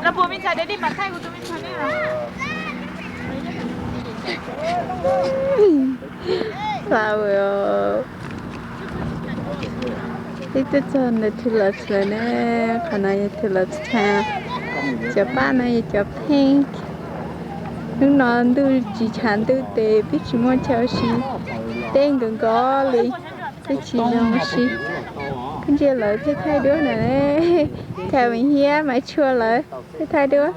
Los puas me ntxhais, de dij mas thaij kuv tus me ntxhais ne. Flower. Peb tuaj txog ntawm tulips lawm ne, qhov no yog tulips town. Cov paj no yog cov pink. Hnub no ntuj tsis tshav ntuj tes peb tsis muaj chaw ua si, teb nkawd nkov li, peb tsis zoo ua si. Ntsia lawv thaij thaij duab na, Thaum Hiab Maiv Tshua lawv thaij thaij duab.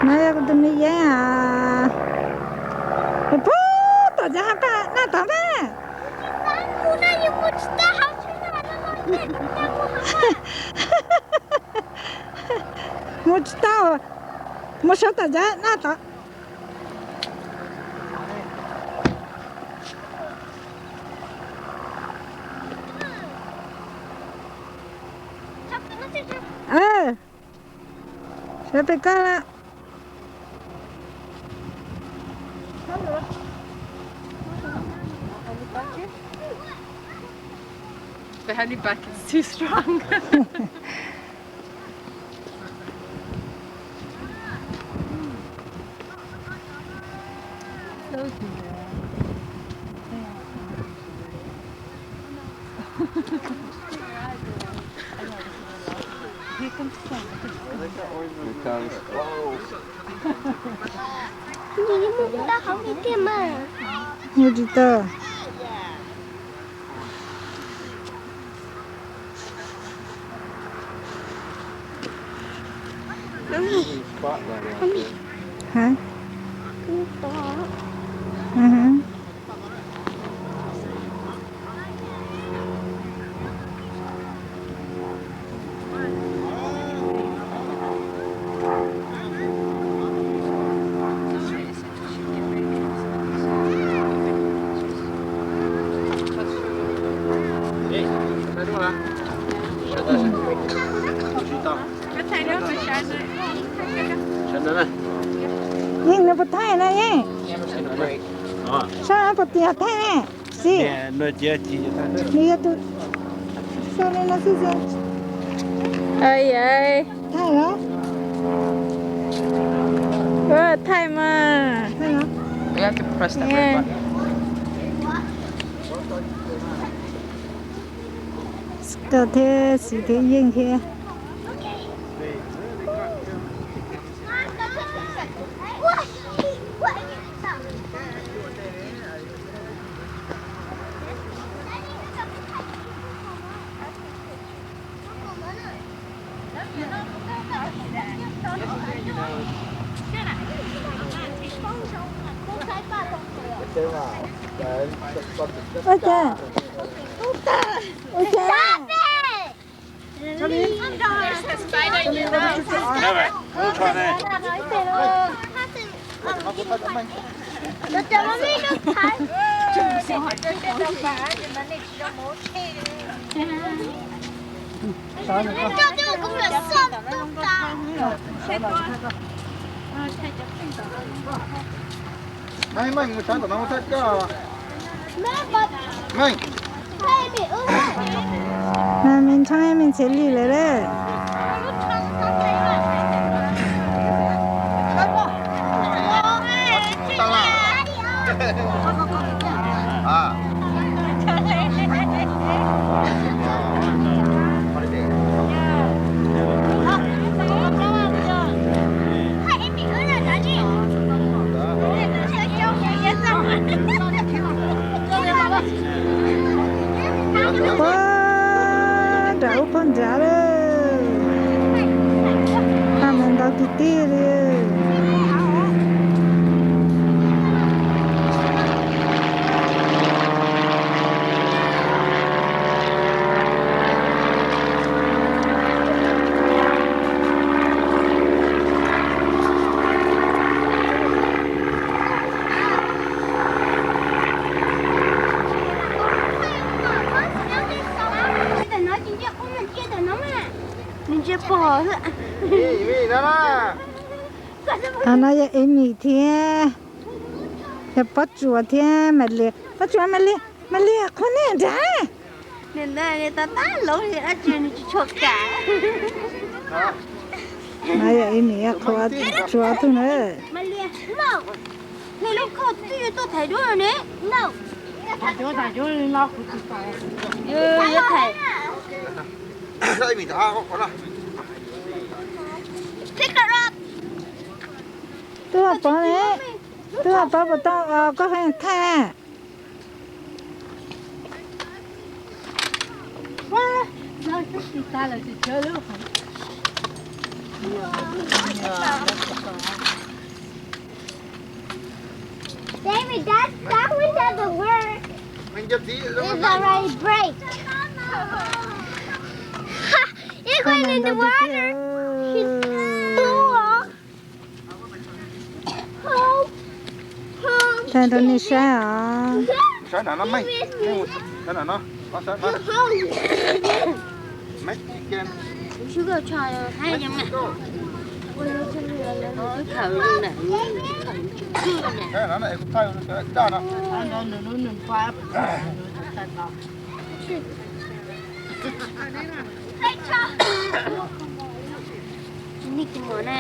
No yog kuv tus me yeeb as. Puag tom cov hav paj naj tod mas. Mus tsis tau, mus saum tom cov naj tod. Sawv pem koj lawm. The honey pack is too strong. Mus tsis tau. Hả? Yeej, nws puas thaij na Yeej? Saib puas tias thaij ne? Xij, nws yog tus, xij li no xwb xwb. Thaij los? Thaij mas. Koj thiab Xis thiab Yeej thiab. Ua cas? Ua cas? Meej, mus saib tom no thaij koj. Meej. Me ntshai me ntxhiav li lawm lauj. Puag nram ub puag nrad lawm. Paj mas ntau tiag tiag li. Qhov no yog Emi thiab. Yog Pob Tsuas thiab Maiv Liag, Pob Tsuas, Maiv Liag, Maiv Liag qhuab nej nrad. Nws ntawd nws tab tab laus li dab tsi nws tsis tshua kam. No yog Amy qhuab Tsuas tug na. Hle lub khau twb yuav tuaj thaiv duab ne. Yuav thaiv. Tub Vaj Pov ne, tub Vaj Pov puas tau koj hais thaij? David, that, that one doesn't work. It's already break. It went in the water. He's cool. Thaij rau nej saib os. Saib nram no, saib nram no, saib no. Saib no, kuv thaij daj no. Nej tus muam ne.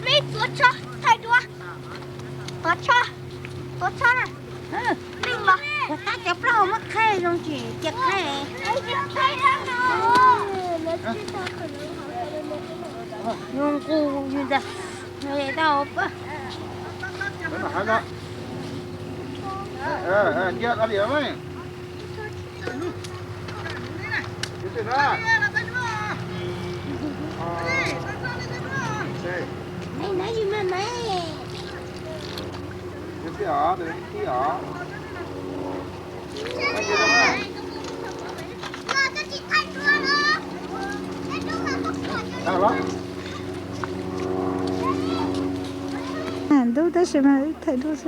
Mej tuav tsho, thaij dua. Tuav tsho, tuav tsho na. Mej los. Cov qab cov plaub muab qhaij zoo tsis cia qhaij. Zoo nqus yus ntag. Tau pab. Ntub tab sis mas wb thaij duab xwb.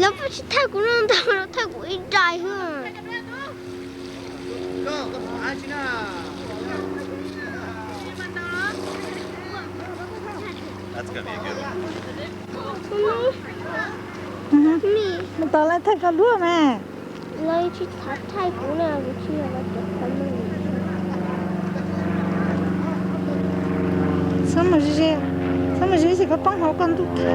Lawv tsis thaij kuv no ntag, lawv thaij kuv ib rai xwb. Mus tos lawv thaij koj duab mas. Lawv tsis xav thaij kuv na, kuv tsis yog lawv cov qhov no. Txhob mus ze, txhob mus ze ces koj poob hauv koj ntuj tag.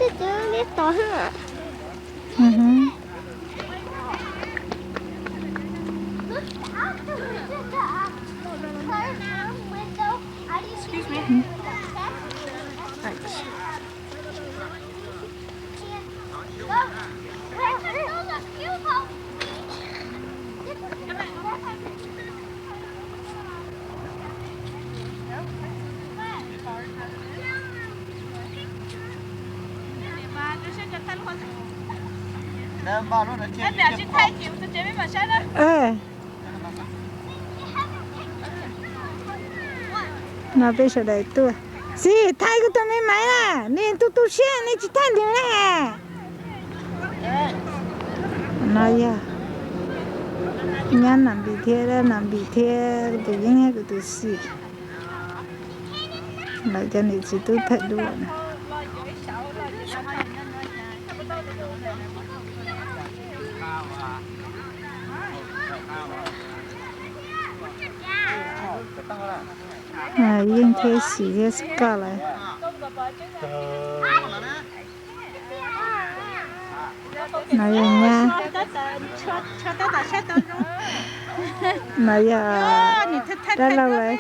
Tej cov liab tod. No peb sawv daws tuaj. Xib, thaij kuv tus me maiv na, nej tu tu siab, nej tsis thaij nws na. No yog nyab Nam Npis thiab dab Nam Npis thiab kuv tus yeeb thiab kuv tus xis. Lawv cov niam txiv tub thaij duab. Yeej thiab xis thiab Scott lawv. No yog nyab. No yog dab laug lawm.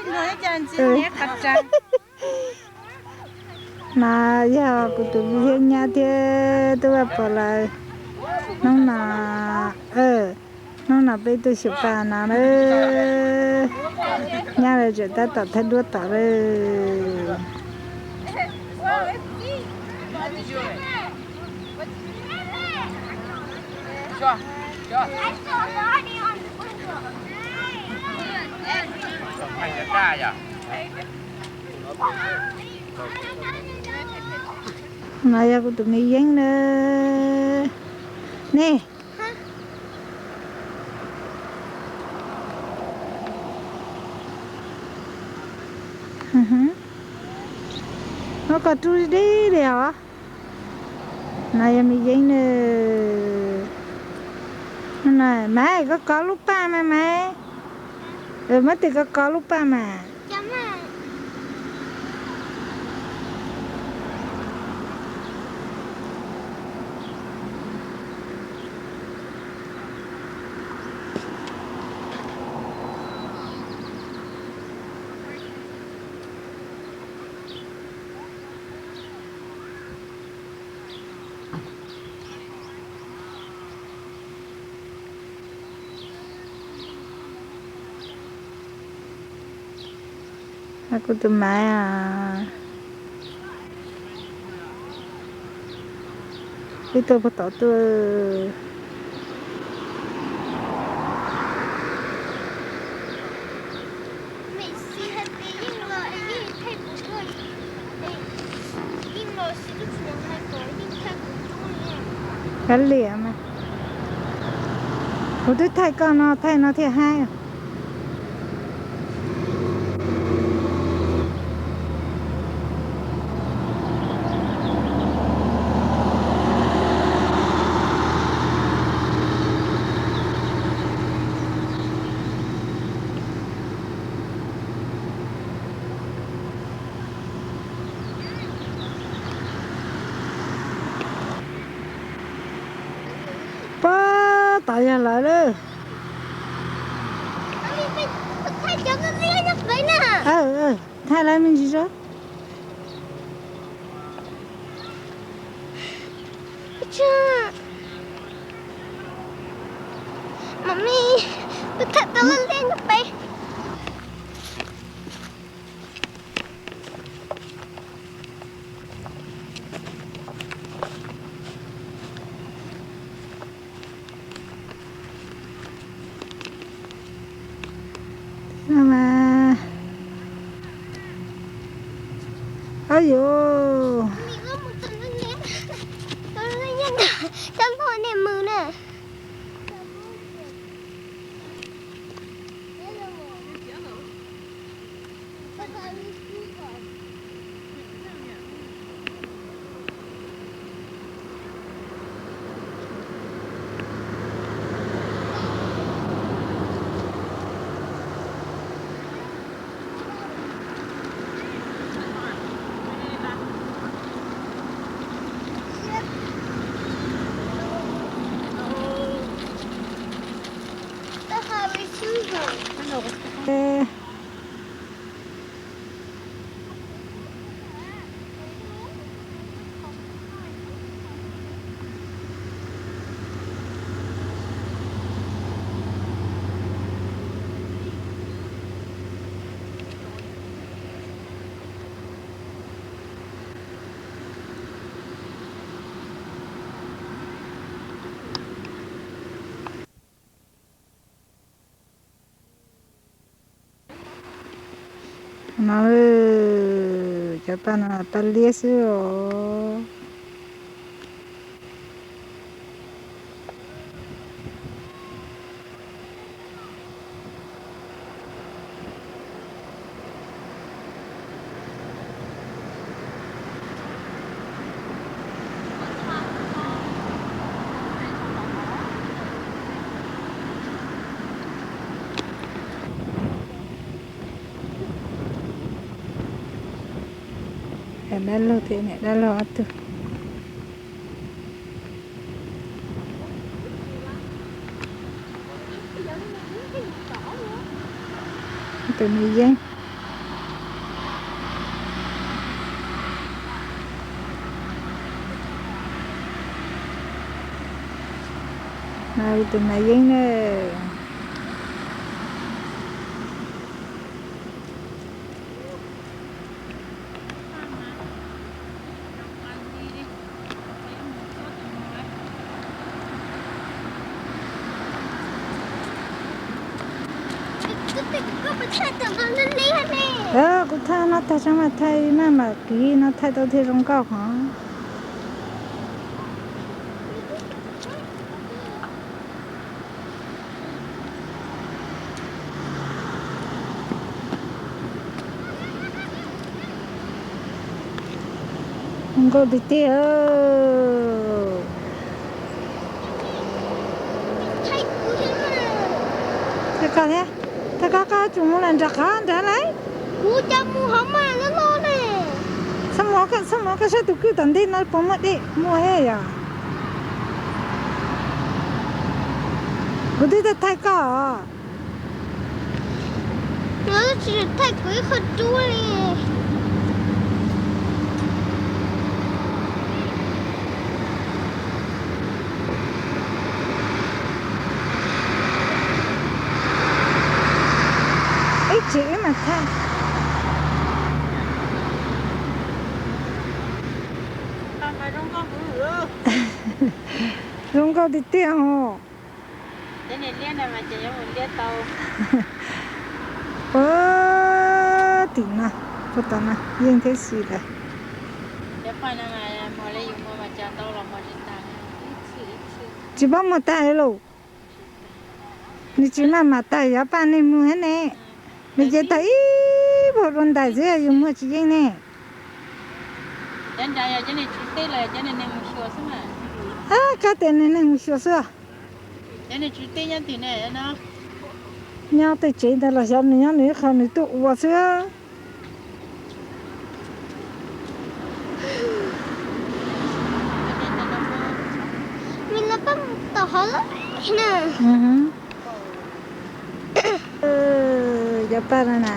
No yog kuv tus me yeeb nyab thiab tub Vaj Pov lawv. Hnub no, hnub no peb tuaj xyuas pas no na. Nyab lawv tseem tab tom thaij duab tom lawm. No yog kuv tus me yeeb na. Nej, muab koj rub deb li os. No yog me yeeb na. Maiv, koj kov lub paj mas Maiv. Muab tis kov kov lub paj mas. Kuv tus Maiv, wb tuaj puag tod tuaj. Kav liam mas. Kuv twb thaij koj no, thaij no thiaj haib. Pab, tod yog lawv lawm. Thaij lawv me ntsis tso. Mami, kuv thaij tau laj liaj nyob pem. Au yos. Coj npog nej mus na. No, cov paj no paj liab xwb os. Dab laug thiab niam dab laug ob tug. Tus nus yeeb. Tus nus yeeb na. Kuv thaij no tag tso mas, thaij maj mam kiv no thaij tau thiaj zoo nkauj hov. Nkauj tiag tiag. Thaij koj thiab, thaij koj, koj tsis mus los nram qhov nrad lauj. Kuv cov mus hauv mas loj loj ne. Txhob mus, txhob mus, koj saib tus kwj tom ntej no puas muaj dej, muaj thiab yom. Kuv twb thaij thaij koj os. Tsis thaij kuv ib qho rub li. Ib tsev wb mam thaij. Zoo nkauj tiag tiag os. Puag tim no, puag tom no yeej thiab xis lawm. Tsis paub muag tag li lauj. Nws tsis maj mam tag, yav paj nej mus thiab ne. Nws ces tag ib puag dua ntais xwb, yus muag tsis yeej ne. Koj tias nws neeg mus xyuas xwb. Nyob tej tsev ntawd los xyov nws nyob nws ib qho nws tuaj ua xwb. Cov paj no na.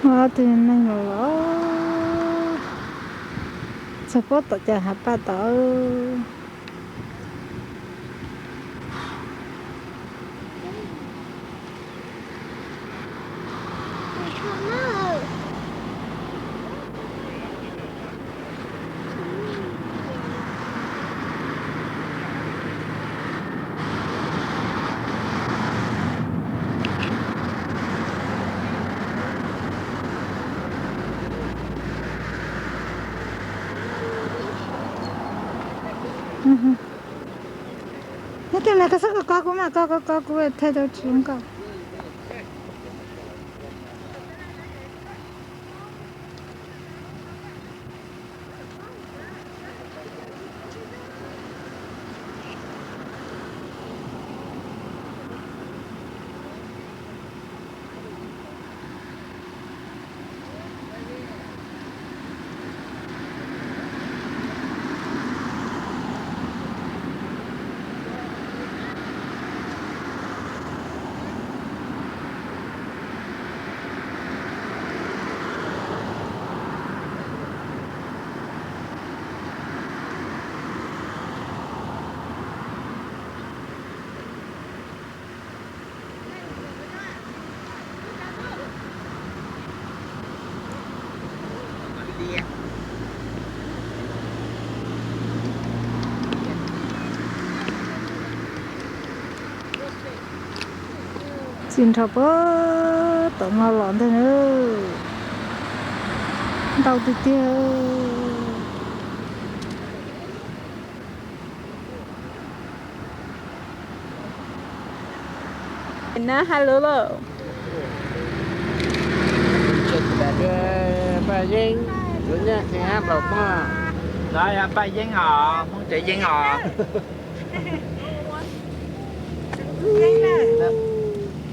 Ob tug neeg los txog pob tom cas hav paj tod. Nyob twg na, koj txhob kov kov kuv mas, koj kov kov kuv thaij tau tsis zoo nkauj. Txij nrho puag tom no los ntag na, ntau tiag tiag. Nab hais lus lauj. Paj Yeeb, lub nyaj txiv hab nplaum tuaj. No yog Paj Yeeb os, Hmoob tsev yeeb os.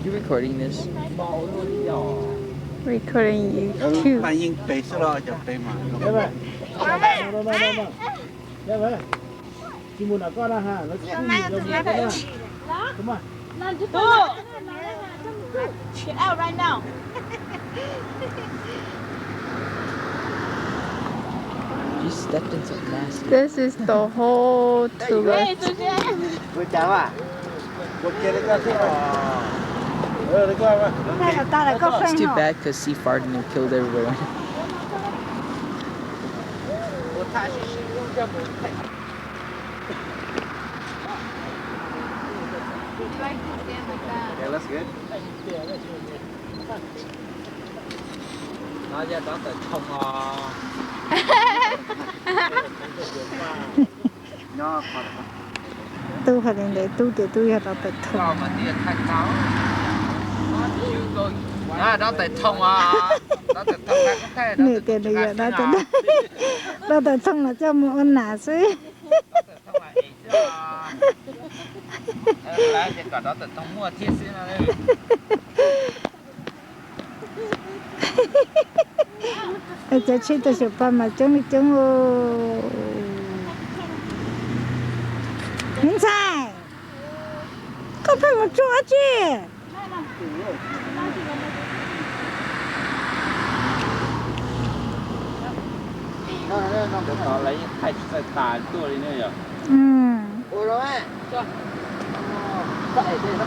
You recording this? Recording you too. Paj Yeeb pem xwb los cov pem mas. Tsis mus nram koj na ha, no tsis pub mus rau mus koj na. Come on. Get out right now. You stepped in some nasty. This is the whole tourist. It's too bad because she farted and it killed everyone. No yog rov tawm thoom os. Tub hais li ntawd, tub tias tub yog rov tawm thoom. Rov tawm thoom os. Nws tias nws yog rov tawm thoom los coj mus ua nam xwb. Cov tsheb tau xyuas pa mas coob li coob. Me ntxhais, koj pheej mus tsuj dab tsi? Lawv yeej thaij tsis txawj tas tuaj li ne yom. Rov qab xwb.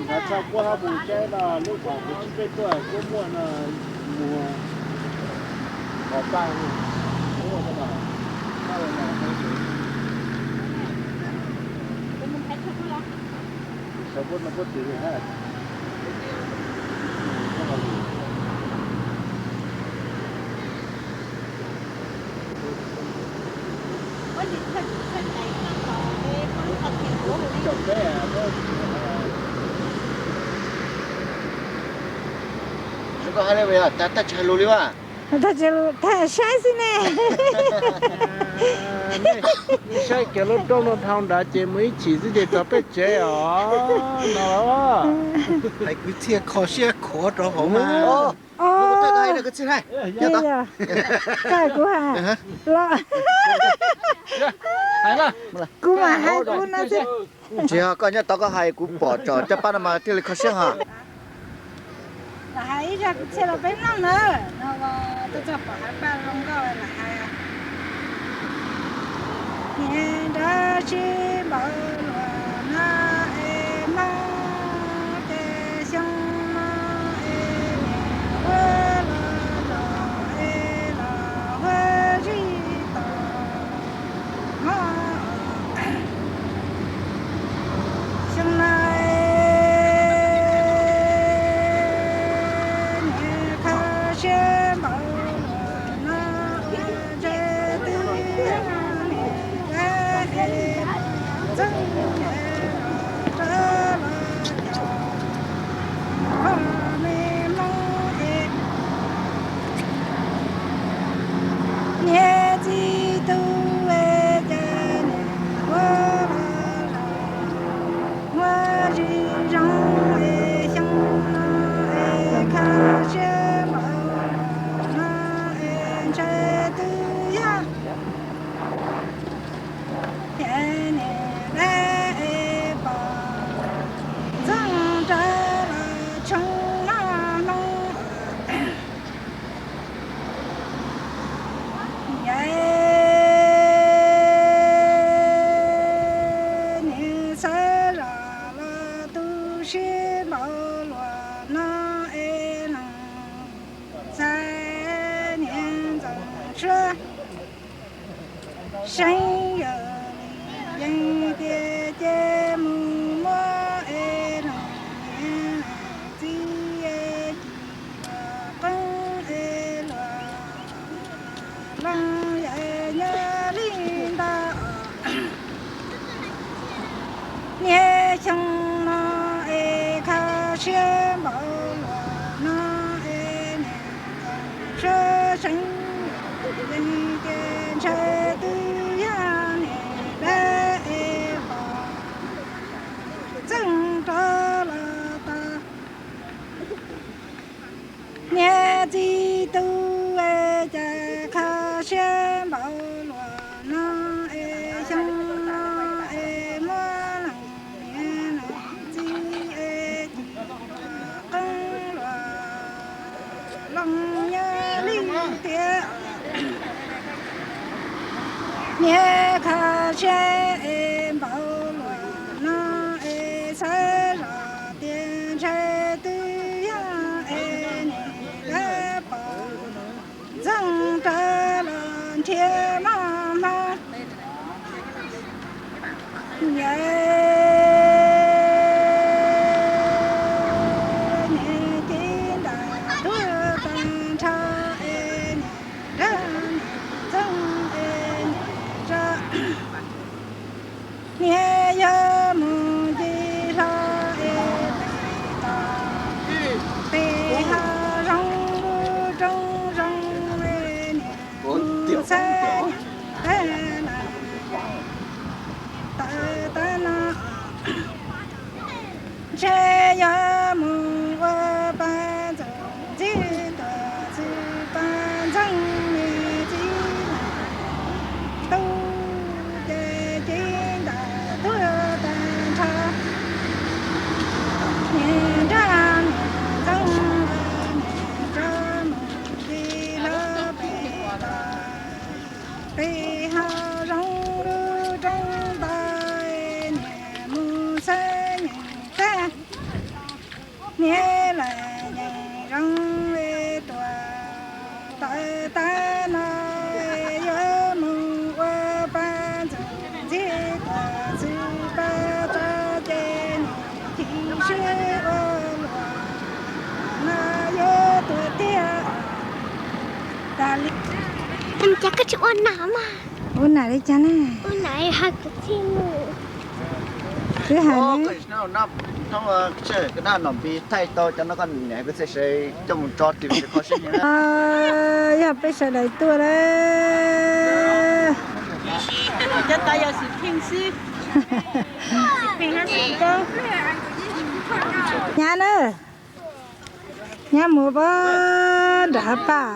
Ntawd txog kuaj hab mus saib los lub qhov kuv tsis peb tuaj kuj muaj no mus qhov paj kuj muaj no. Xyov puab no puab twv li hab. Koj hais li, tag tag tsis hais lus li as. Tag tsis hais lus, tag saib xwb ne. Nej saib kiag lub roob no dhau nrad ces mus ib chim xwb ces txog peb tsev os no. Hais kwv txhiaj kho siab khuav rau hauv mas. Kuv hais, kuv mas hais kuv no xwb. Tsis yog koj nyob tod koj hais kuv pom tsom caj pab no mas thiaj li kho siab hos. Los hais ib zaj kwv txhiaj rau peb mloog na, no tuaj txog pom hav paj zoo nkauj los hais. Niam dab tsi npaum luaj no es Hmoob ces xyoo no es niam ua los los es los ua zis tau. Xyoo no niam kho siab npaum luaj no, ntshe twb yog niam lawv es txeeb niam los rov los cov me Hmoob es niam txiv tub es cas niam ua los los ua zis zoo es xyoo no es kho siab npaum luaj no es ntshe twb yog niam lawv es pom txooj rau los tshoob mloog. Yawm niam xav zam los tu siab npaum luaj no es lees txais niam ntxoov tshuaj. Seev yawm li yees tias Seev yeej tias ntshe twb yog niam dab es pom ntxeej rov los tau. Niag txiv tub es cas kho siab npaum luaj no es xyoo no es muab leej niam leej txiv es cim qeeb luaj loo nyob li tiag. Niag kho siab es npaum luaj no es xav zoj tias ntshe twb yog es niam dab pom ntxeej rov los nrhiav maj hmo. Yawg niag cev ntais tuag tag nrho es niam dab niam ntxeej es niam zoj. Niag yawg mus ncig hlo es pem toj, pem hav zoov lub roob zoo es niam mus xab nyeem tag lawm tawm tag no. Ntshe yog mus ua pab ntxoog ntxhib tuam txwv pab ntxeeg me txiv tub ces cev ntais tuag tag nrho. Niam nrog niam ntxeej niam rov mus ncig hlo pem toj, pem hav zoov lub roob ntawd niam mus xab nyeem tag. Niam lawv nyeem zoo es tuam tawm tag no, yuav mus ua pab ntxoog ntxhib tuam txwv pab tso ces niam chim siab ua luaj no yuav tuag tiag. Cas koj tsis ua nam mas? Ua nam li cas ne? Ua nam hais kwv txhiaj mus. Twb hais ne. Hnub no Nom Npis thaij tau cov no koj niam kwv txhiaj sawv coj mus tso tim kho siab. Yog peb sawv daws tuaj lawm. Cov tod yog xim pheej xwb. Nyab na, nyab mus pab nram paj.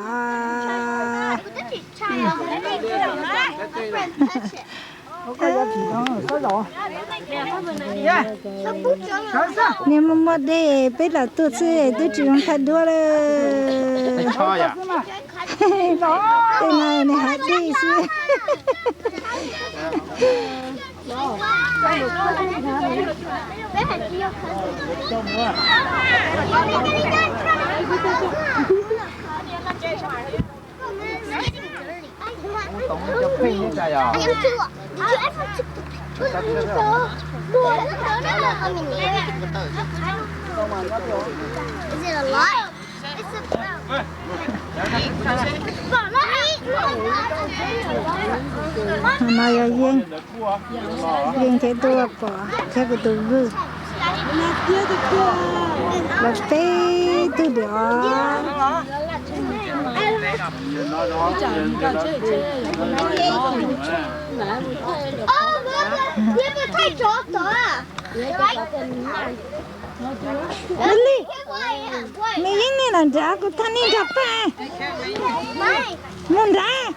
Niag muaj muaj dej peb lam tuaj xwb twb tsis zoo thaij duab lawm. Tej no niag hav dej xwb. No yog yeej, yeej thiab tuaj pom thiab kuv tus vwj. Lawv peb tug diam. Li, me yeej nej los nrad kuv thaj nej nrog peb. Mus nrad.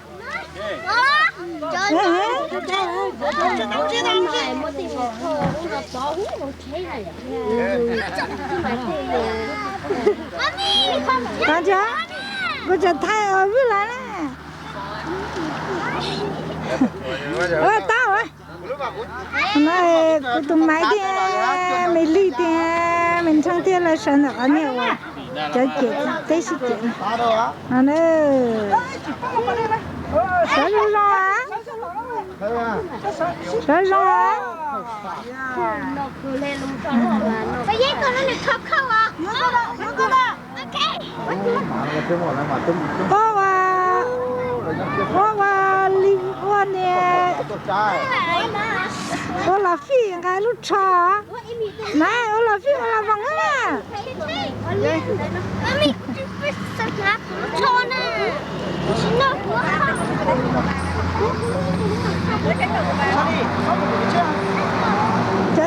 Tau tso, kuv tseem thaij vwj los na. Ua tau. No kuv tus maiv thiab me lig thiab me ntsheej thiab lawv sawv ntawm qhov niag uas cov cem teb sib cem no na. Sawv zoo zoo, sawv zoo. Ua ua, ua ua li ua niag, ua los fij nqa lub tsho. Na ua los fij ua los voos na. Cov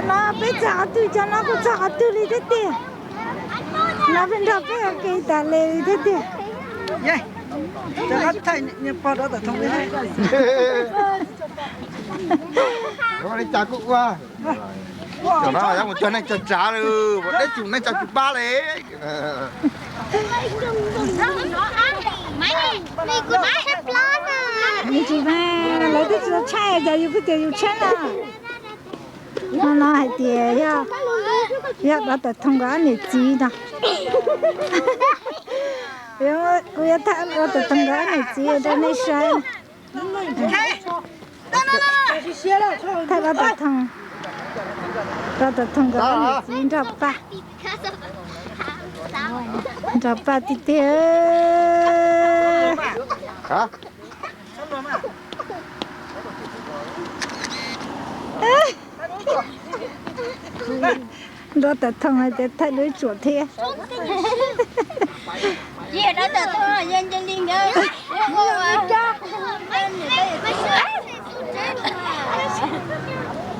no peb txog qhov twg, cov no kuj txog qhov twg li thiab tiag. No peb nrog peb ua ke tas li thiab tiag. Cov no thaij niag pog rov tom thoo li. Li cas kuj ua. Cov no yuav mus cog neeg cog tsav lawm, deb tsum neeg tsav tsum pab li. Tsis, lawv twb tsis tau tshaib cas yus pheej tias yus tshaib na. No no hais tias yog, yog rov tom thoo nkawd ob niam txiv no. Kuv yuav thaij rov tom thoo nkawd ob niam txiv rau nej saib. Thaij rov tom thoo, rov tom thoo nkawd ob niam txiv nrog Paj, nrog Paj tiag tiag. Rov tom thoo hais tias thaij lub tsuam thiab.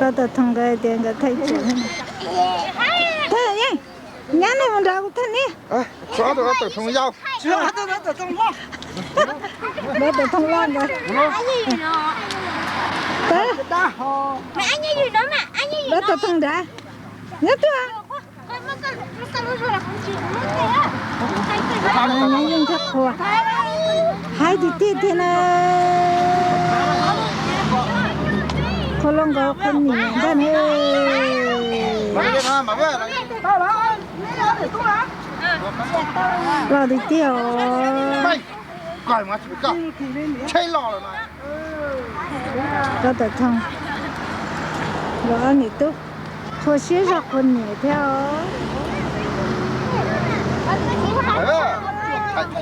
Rov tom thoo nkawd tias nkawd thaij tsuam. Thaij yeej, nyab nej mus nrad kuv thaij nej. Rov tom thoo loj ntawd. Rov tom thoo nrad. Nyob twg? Nyob yeej thiab qhua. Haib tiag tiag tiag na. Qhua loj nkawd qhua niam ntag ne. Loj tiag tiag os. Rov tom thoo, nkawd ob niam tub qhua siab zog qhua niam thiab os.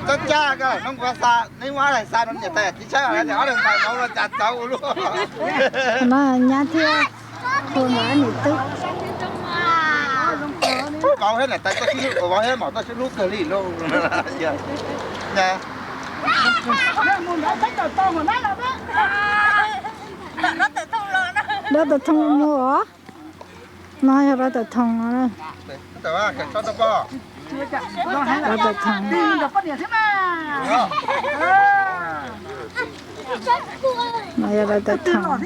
Cab cab koj no kuv xa, neb muab xa no niam tais txiv tshaib os, ob leeg ntais no ua cas txawv ua luaj. No nyab thiab qhua nkawd ob niam tub. Vauv thiab niam tais, vauv thiab maum tuaj sib hlub kawg li lauj. Rov tom thoo mus os. No yog rov tom thoo. Rov tom thoo. No yog rov tom thoo.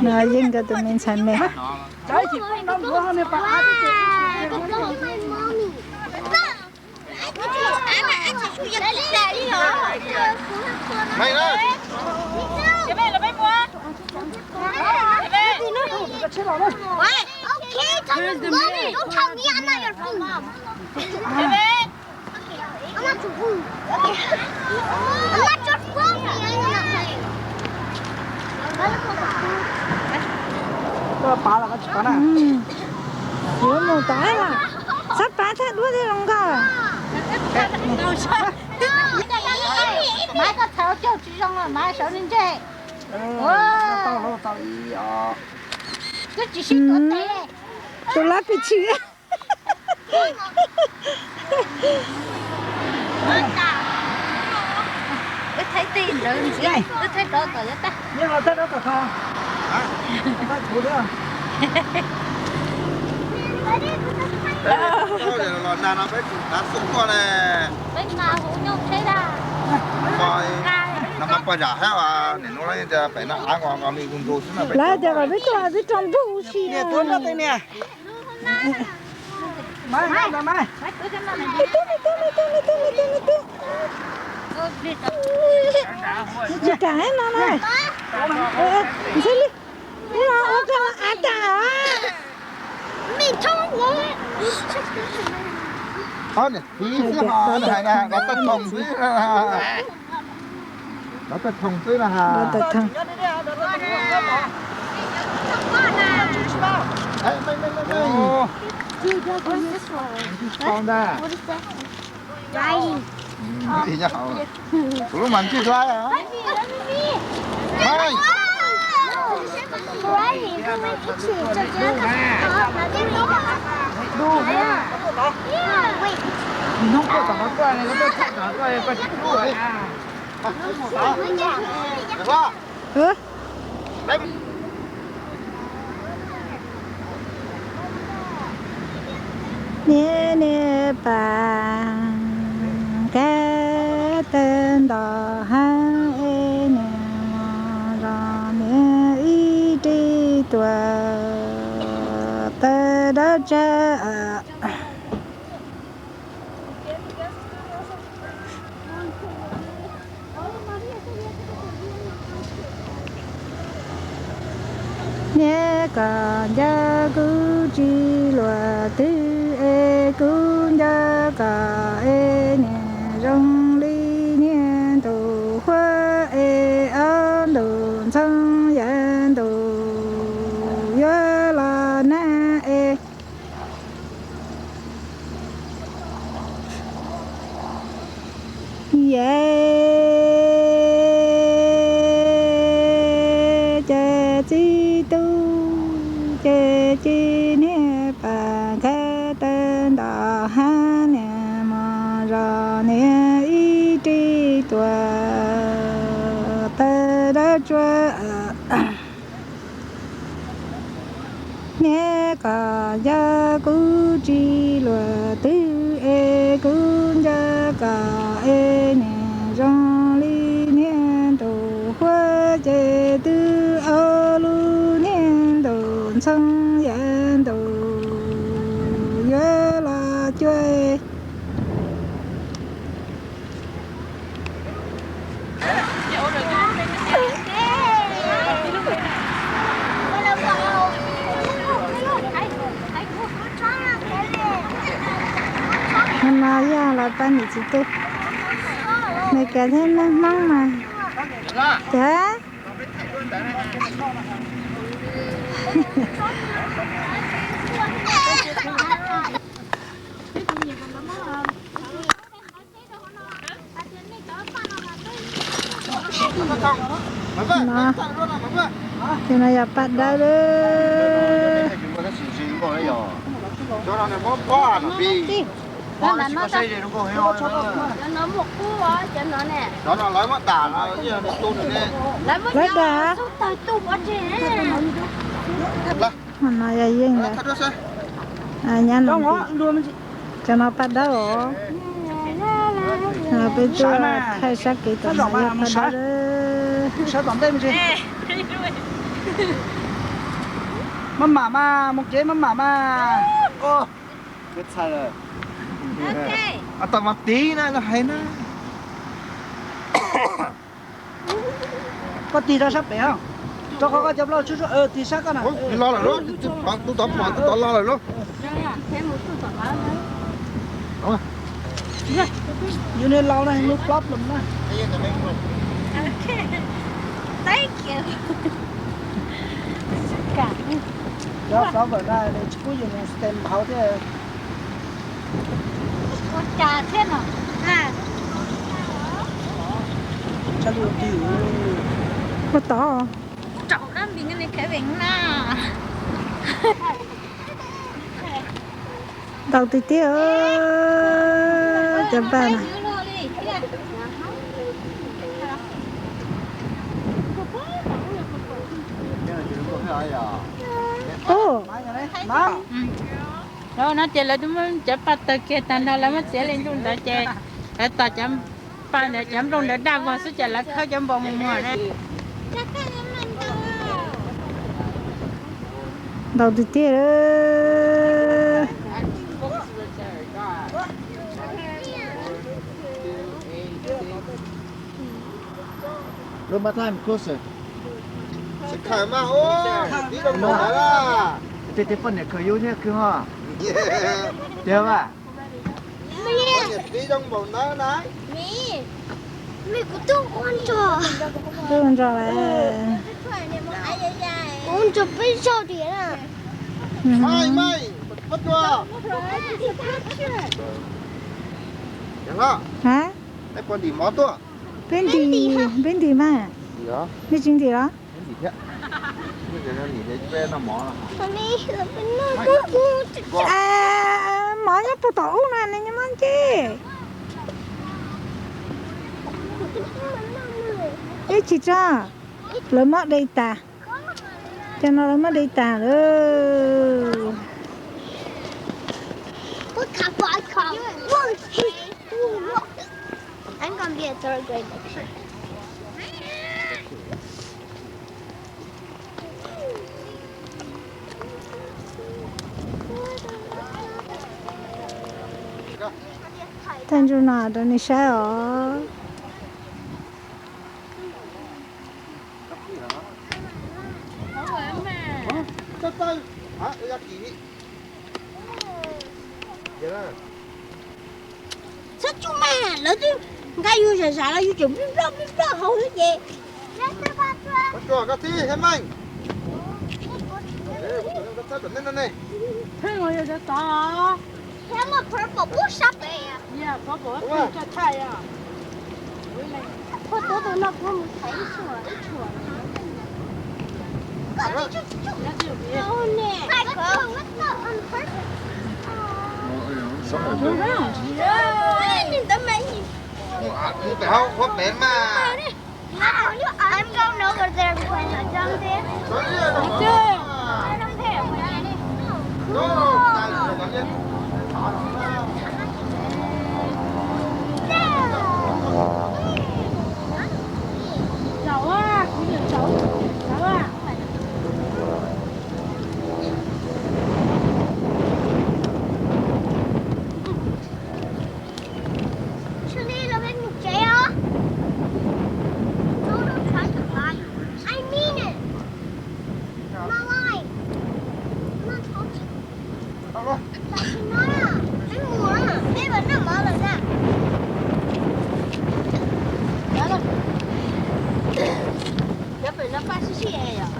No yeej nkawd tus me ntxhais me. Yuav mus tod, txhob pav thaij duab thiab zoo nkauj. Maiv, koj txhais caug tsis zoo, Maiv, sawv ntseg. Twb tsis sib tuav tes. Tus lab pis tshis. Wb thaij tej ntawd ntxiv, wb thaij rov tom yuav tag. Los nag no peb tsum tav xub tuaj ne. Nag hmo pog zam hab, nim no pem no av nqos nqos me ntug xwb na. Lawv tias kom peb tuaj peb rau ntuj si. Tsis kam no na. Ntxhw li, ua koj av tas. Ob niam txiv xwb ho, hais na, rov tawg thoom xwb na. Rov tawg thoom xwb na ha. Kuv lub mas ntswj dua. Niam, niam pam, kab tawg ntom hav es niam mos zos niam ib rig tuam tawg dawb tsawv. Niam, koj nco kuv tsis luag twg es kuv nco koj es niam zoo li niag ntuj huab es ob ntuj ntxhoo yav ntuj yuav los nag es. Yam ces txiv tub ces cia niag pam kab tawg ntom hav niam mos zos niam ib rig tuam tawg dawb tsawv. Niam, koj nco kuv tsis luag twg es kuv nco koj es niam zoo li niag ntuj huab ces twb ob lub niag ntuj ntxhoo yav ntuj yuav los cuag. Hmo no yog los pab niam txiv tub Meskas thiab neeg Hmoob mas. Cas no, ces no yog paj dawb lawm. Lawv dag. Hmo no yog yeej lawm. Nyab no, cov no paj dawb os. Peb tuaj thaij sab kev tom no yog paj dawb. Maj mam mas, mus kev maj mam mas. Tau mas tiv na, hais na. Koj tig rau sab pem, rau qhov koj cov plaub tsuj tsuj, tig sab koj na. Los lawm, tus tod pom tus tod los lawm lauj. Yus niag laus na, no problem na. Cov flower na, nws tsis pub yus mus stem hauv thiab. Ua tod. Ntau tiag tiag, cov paj na. Ub, no ces lawv twb muab cov paj tawg kiag tag nrho, lawv muab txiav li ntuj ntawd ces lawv tos cov paj ntawd, cov nplooj ntawd daj vog xwb ces lawv khawb cov npau mus muag na. Ntau tiag tiag. Look, my time closer. Tib zoo npaum ntawd na. Tej tej poj niam khaws yus thiab khwv ho. Tiag mas. Poj niam tib zoo npaum ntawd na. Kuv twb ua ntsos. Twb ua ntsos lawm. Ua ntsos peb zaug tiag na. Mai mai, pab tua. Hab? Peb ntim, peb ntim mas. Nej tsis ntim los? Nim thiab. Nim thiab peb noj mov no. Mov nyob puag tom ub na, nws nyob muab nce. Ib tsis tso, lawv muab de tas. Cov no lawv muab de tas lawm. I'm gonna be a third grade next year. Tag ntsug no rau nej saib os. Txhob tsuj mas, lawv twb nqa yus zam zam los yus tseem nploj nploj nploj hauv xwb ces. Pheej yog cov tod. Pheej muaj purple pub sab pem. Yeah, purple pheej coj thaij os. Koj tub tus no kuv mus thaiv ib tshuam ib tshuam. Mus pem hauv qhuav pem mas. I'm going over there because I jumped in. Suli, los peb mus tsev os. No, don't try to lie. I mean it. Not lie. I'm not talking. Tam sim no na, peb mus na, peb mam noj mov lawm na. Cov pem no paj sib sib es yom.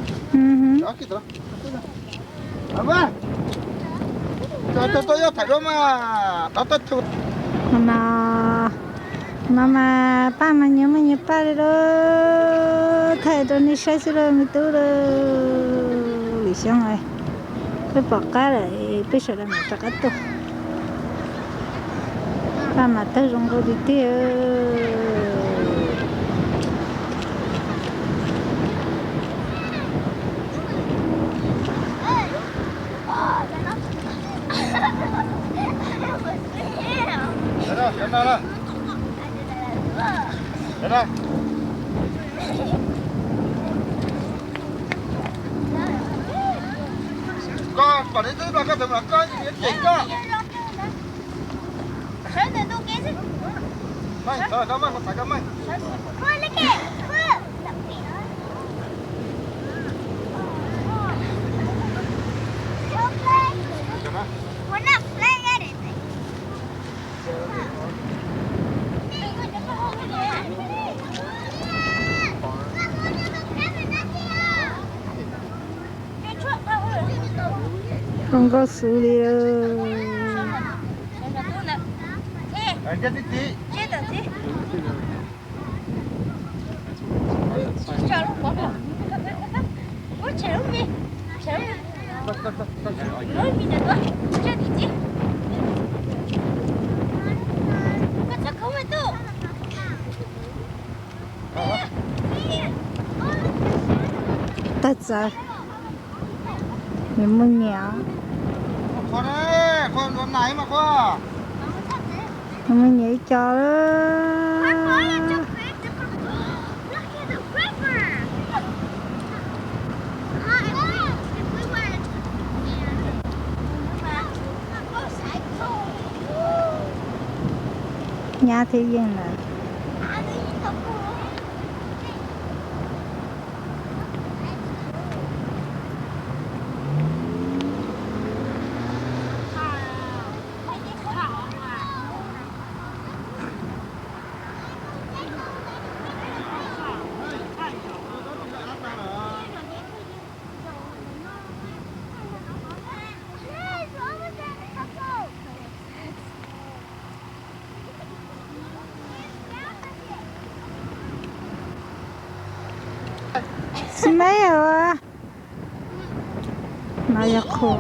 No mas paj mas nyias muaj nyias paj li lauj, thaij rau nej saib xwb lauj me tub lauj. Lwm xyoo peb pom qab lawm peb sawv daws mam rov qab tuaj. Paj mas tawg zoo nkauj tiag tiag. Koj pom neb twb los koj tus mas koj yeej cem koj. Meej, txhob koj meej, kuv xav koj meej. Zoo nkauj xws li. Tag txawv. Nws muaj nyias. Nws muaj nyias ib co. Nyab thiab yeej lawm. Smell. No yog qhua.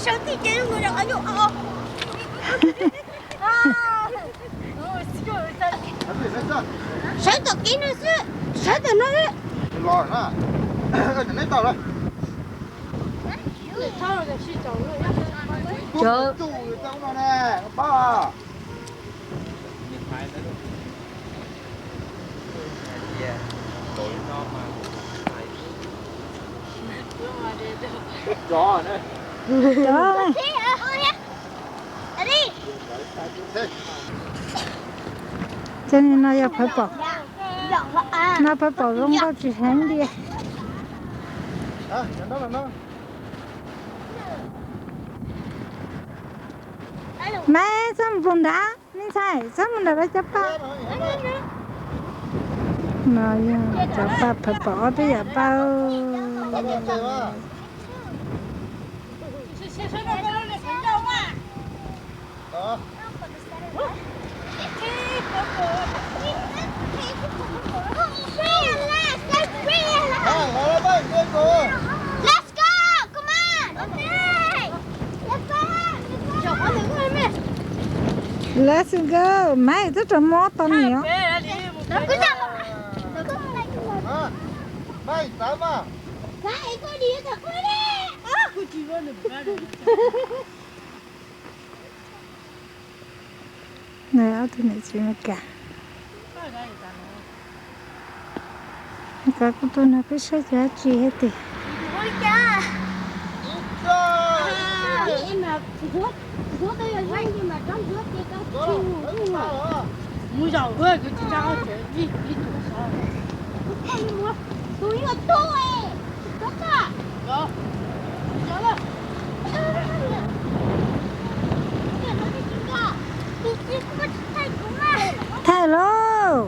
Sawv tom kev no xwb, sawv tom no xwb. Los na, neb tau lawm. Cov Cov no yog phawv pom, no phawv pom zoo nkauj tsis heev li. Maiv, txhob mus nrad, me ntxhais, txhob mus nrad lawv cov paj. No yog cov paj phawv pom, ob peb yam paj. Let's go! Come on! Let's go! Maiv, twb rau mob tau niam. Nws ob tug niam txiv Meskas. Meskas kuj tuaj nrog peb saib cov dab tsi thiab tiag. Thaij lauj,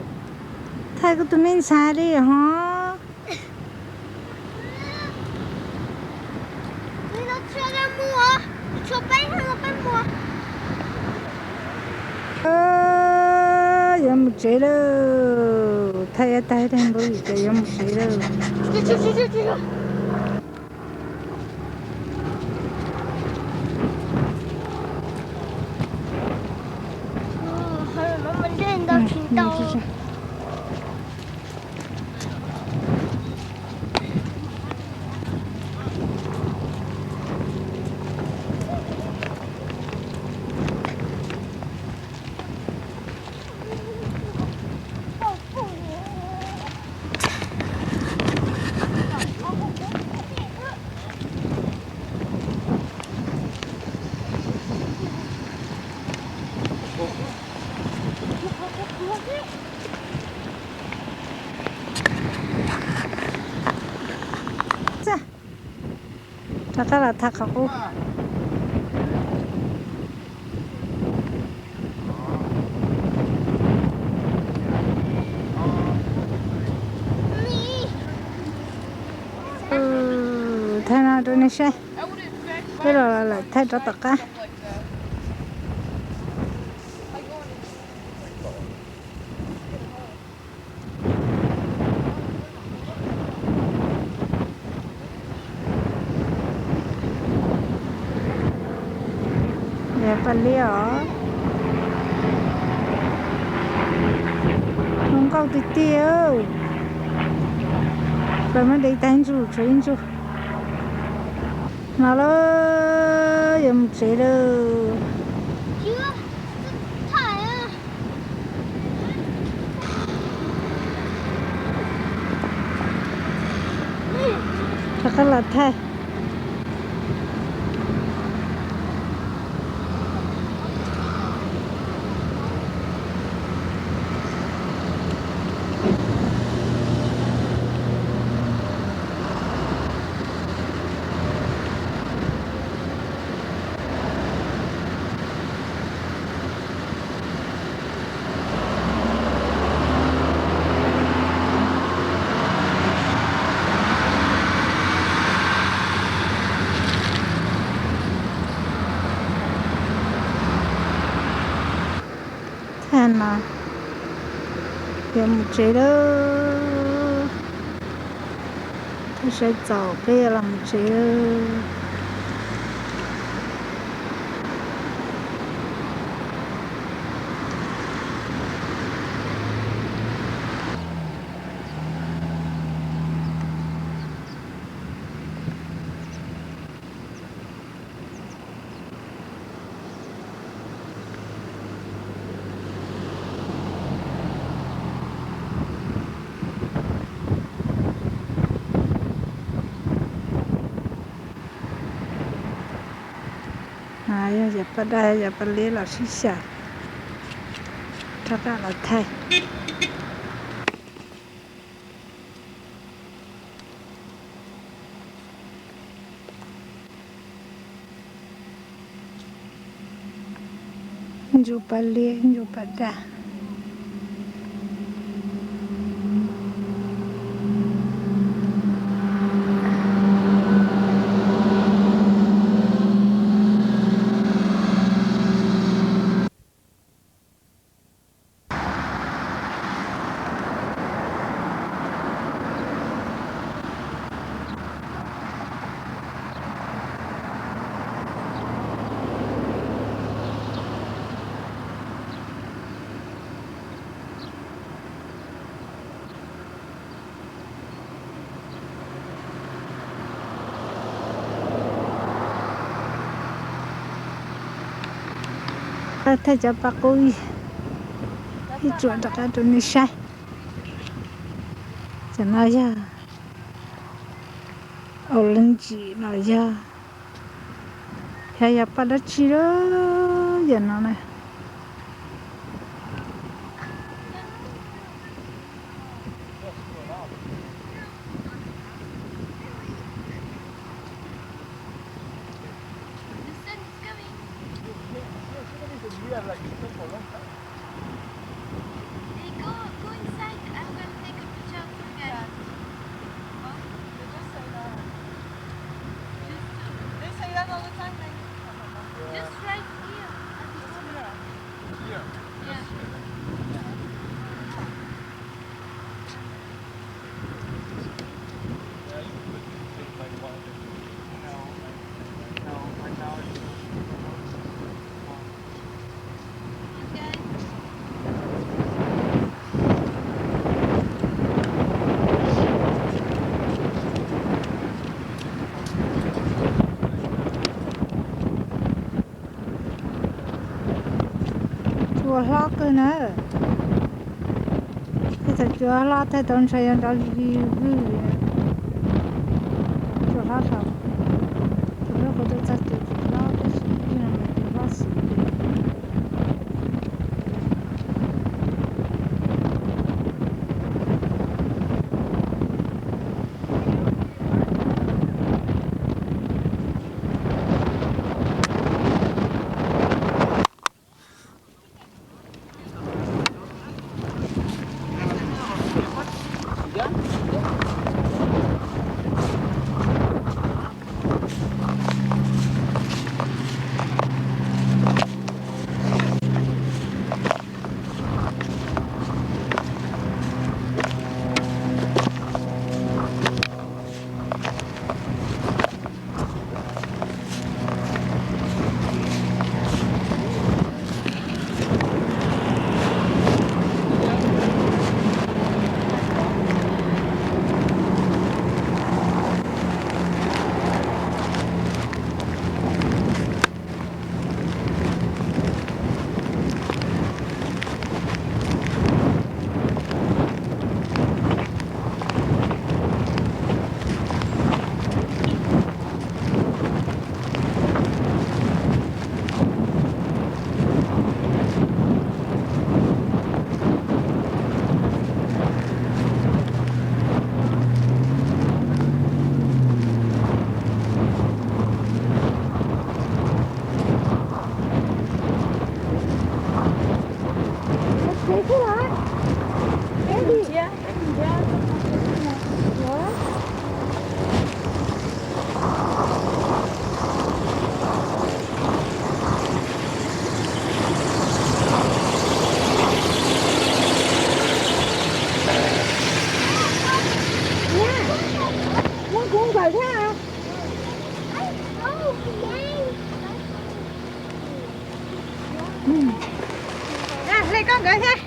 thaij kuv tus me ntxhais li hov. Yuav mus tsev lawm, thaij tag npaum li cas yuav mus tsev lawm. Rov qab los thaij qhov qub. Thaij no rau nej saib. Peb los lawm, thaij rov tom qab. Yog paj liab os. Zoo nkauj tiag tiag. Plaws mas de tag ib ntsuj tshuav ib ntsuj. No lawm, yuav mus tsev lawm. Rov qab los thaij. No yuav mus tsev lawm. Thaij saib txaus peb yuav los mus tsev lawm. Yog yav paj daj yav paj liab los sib xyaw, rov qab los thaij. Ntsuj paj liab ntsuj paj daj. Thaij cov paj qub ib tsuam rov qab rau nej saib. Cov no yog, au, leej tsim los yog, xyov yog paj dab tsi lawm yam no na. Hey, go, go inside. I will take a picture of you guys. Huh? They just say that. Just, uh, they say that all the time, like, just right here at this corner. Here. Yeah. Cua hlob kawg na. Tej thaum cua hlob thaij tau ntshai yuav nrov vij vwj li. Cua hlob thaum, thaum lub qhov tuaj txog ces cua hlob tab sis ib no mas cua hlob xwb. Hle koj nkawd thiab.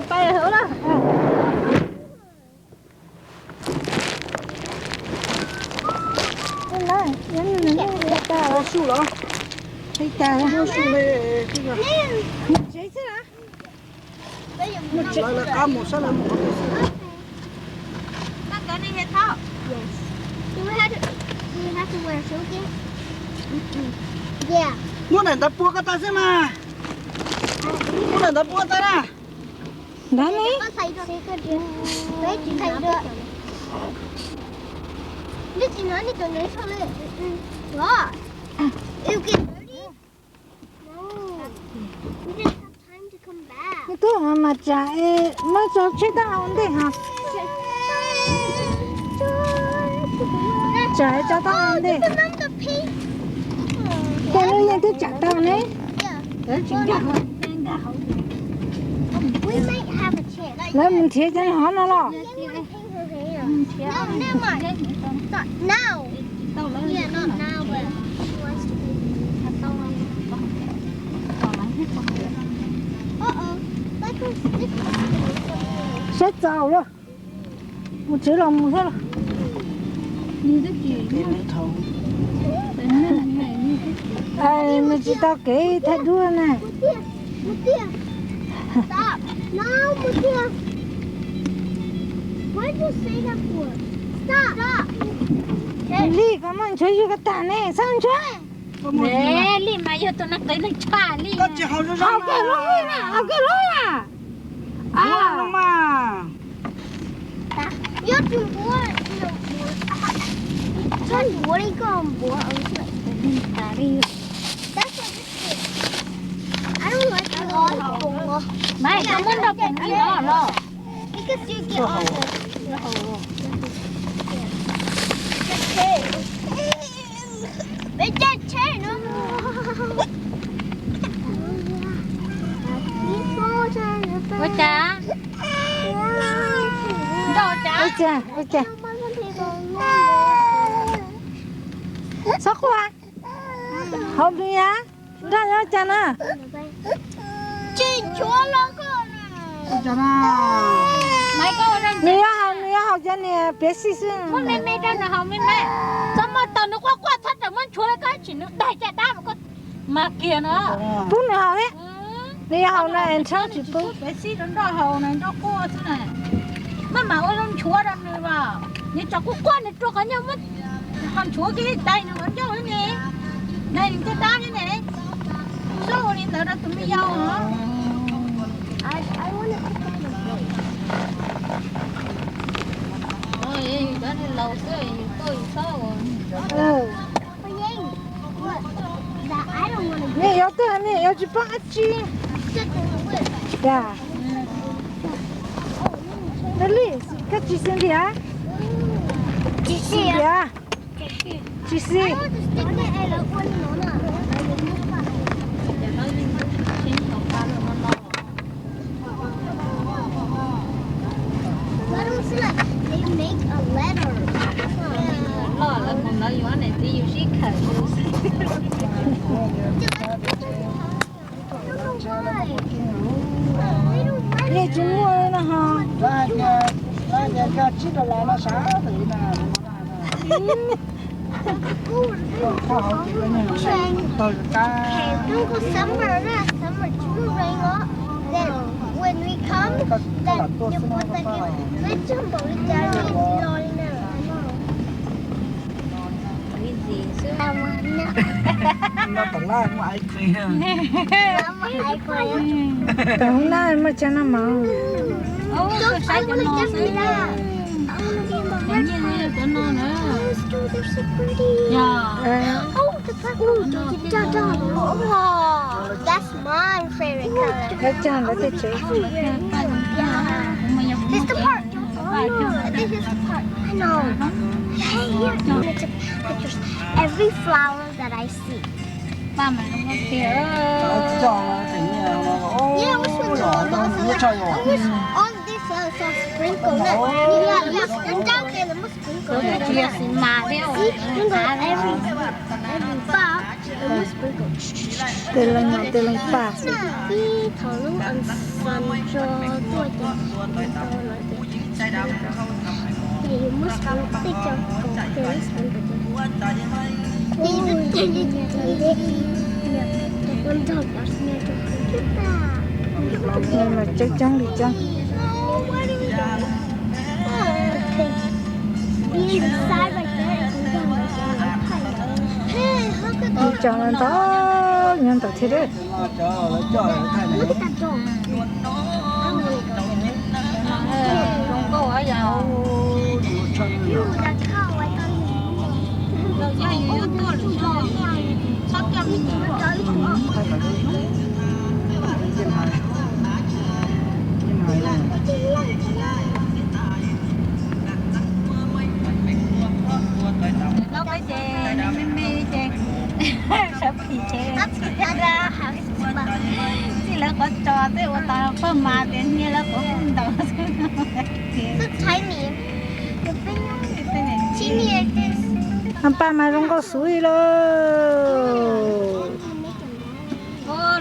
Pais hauv lawm. Ua su los? Mus tsev xwb los? Lawv lawv qab mus sab lawv mus qhov twg xwb. Muab daim ntawd pua koj tag xwb mas. Muab daim ntawd pua tag na. Ntawd ne? Twb mas tsam muab tso tseg tau ua ntej hos. Tsam tso tau ua ntej. Tej lub yeej twb tsam tau ne. Lawv mus nrhiav cov hov no los? Saib txaus lawm. Mus tsev los mus thiab los. Nws tsis tau kev thaij duab na. Li koj muaj nchuav yug koj tag ne, txhob nchuav. Li mas yog tus neeg qev neeg tshaj li. Haus kiag lub na, haus kiag lub na. Mas koj muab nrog pem li no los. Ua cas? Nrog ua cas? Ua cas? Ua cas? Txhob quaj. Haus nws ya. Nrog yuav ua cas na? Nws yuav haus, nws yuav haus cov niag piav xij xwb. Muab me me rau nws haus me me. Txhob muab tau nws quaj quaj txhob rawm muab nchuav koj tsis nws daig caj dab mas koj mas kiag no. Pub nws haus thiab. Nws yuav haus no es nrhab tsis pub. Piav xij rau nrog haus na, nrog quaj xwb na. Maj mam ua zoo nchuav rau nws as. Nws tsom quaj quaj nws rua qhov ncauj muab qhov nchuav kiag daig nws qhov ncauj ne. Daig nws caj dab thiab ne. Txhob ua li ntawd rau tus me yau os. Nws yuav twg, nws yuav tsis paub dab tsi. Dab li, koj tsis xis ntiag? Xis ntiag? Tsis xis. Loj lawv mus lawv yuav niam txiv yus sib khawm. Yeej tsis muaj li no ho. Summer, summer tsis muaj rain os. Then when we come, then yuav pub tag kis peb txog npaum li cas rain tsis los li na. Tam laj muaj ice cream. Tam laj muaj tsa na mov. That's my favorite color. Lawv cog lawv tej tsev. Yeah. This is the park. Oh, this is the park. I know. Hey, here. Pictures. Every flower that I see. Yeah, which one do you want? On this uh, some sprinkle. Yeah, yeah. Down there, the most sprinkle. See, sprinkle every, every box. Tej leeg no tej leej paj. Ib thaum lub unsub tso tuaj ces tau los ces, ces yus muab sub tej co kom ces lub sub ces, ces ua nrog cov snias rau hauv. Tseeb tseeb li tseeb. Ib co no ntau, nyob ntawd thiab. Nws no peb ces me me ces sawv phim ces txij lawv qhov tso tej ua tas pog mas tias nyiag lawv qhov ntaus. Paj mas zoo nkauj xwb li lauj.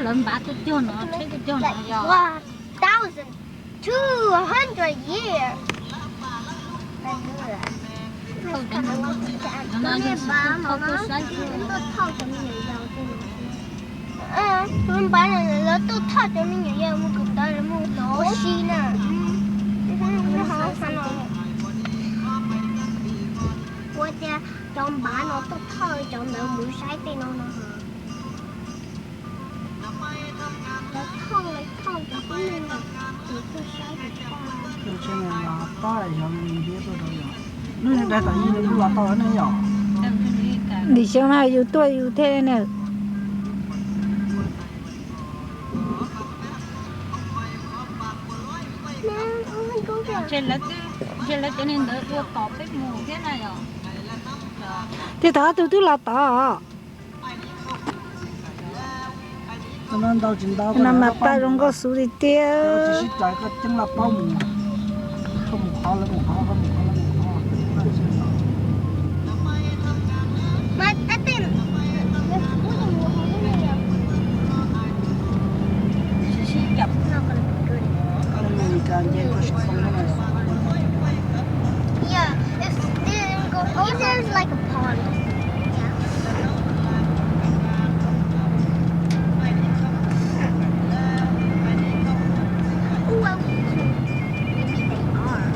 Lawv npav tuaj cog no, tsheb tuaj cog no yog thousand, two hundred years. Lawv npav no lawv tuaj thauj cov me nyuam yaus mus kawm ntawv, lawv mus ua si na. Ua tias cov npav no tuaj thauj cov ntawd mus saib tej no no. Nim xyoo no yus tuaj yus thiaj ne. Ntshe lawv cov niag ntawd ua tom peb mus thiab na yom. Thiab thaum ob tug twb los tod. No mas paj zoo nkauj xwb li tiag. Yeah, it's, it didn't go. Oh, there's like a pond. Yeah. Ooh, I, maybe they are.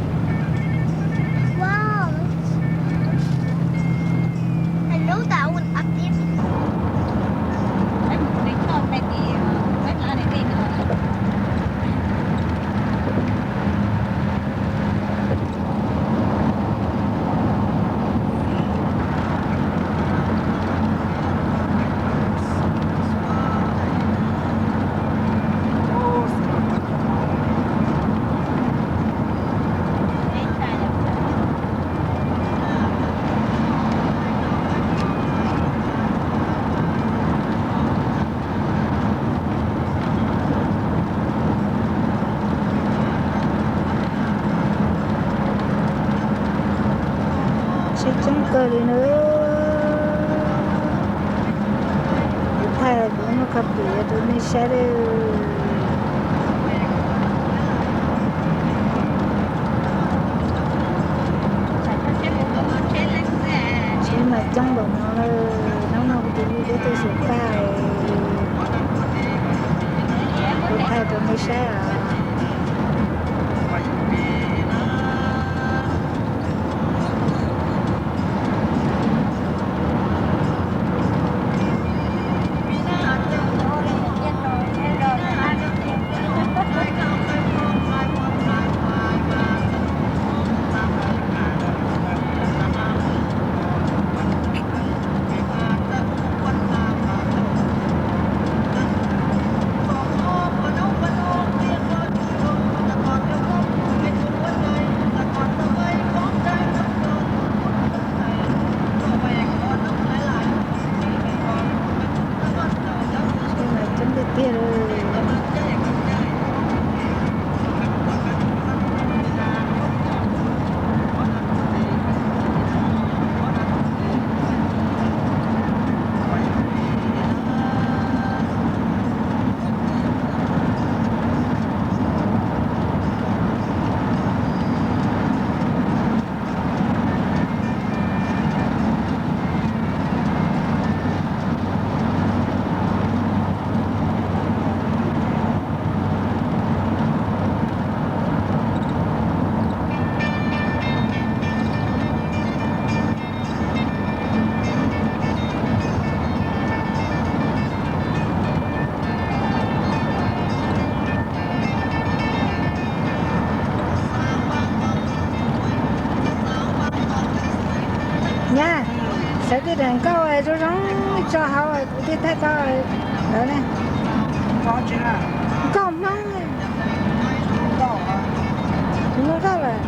Wow. I know that one up there. Tsheb coob kawg li na. Kuv thaij kuv muab copy rau nej saib lawm. Tsheb mas coob npaum no lawm, hnub no kuv tus yij peb tuaj xyuas paj, kuv thaij rau nej saib os. Tsheb mas coob tiag tiag li. Zoo zoo tso hauv kuv thiaj thaij tau ntawd ne. Nkauj Hmoob ne. Kuv nug koj lawm.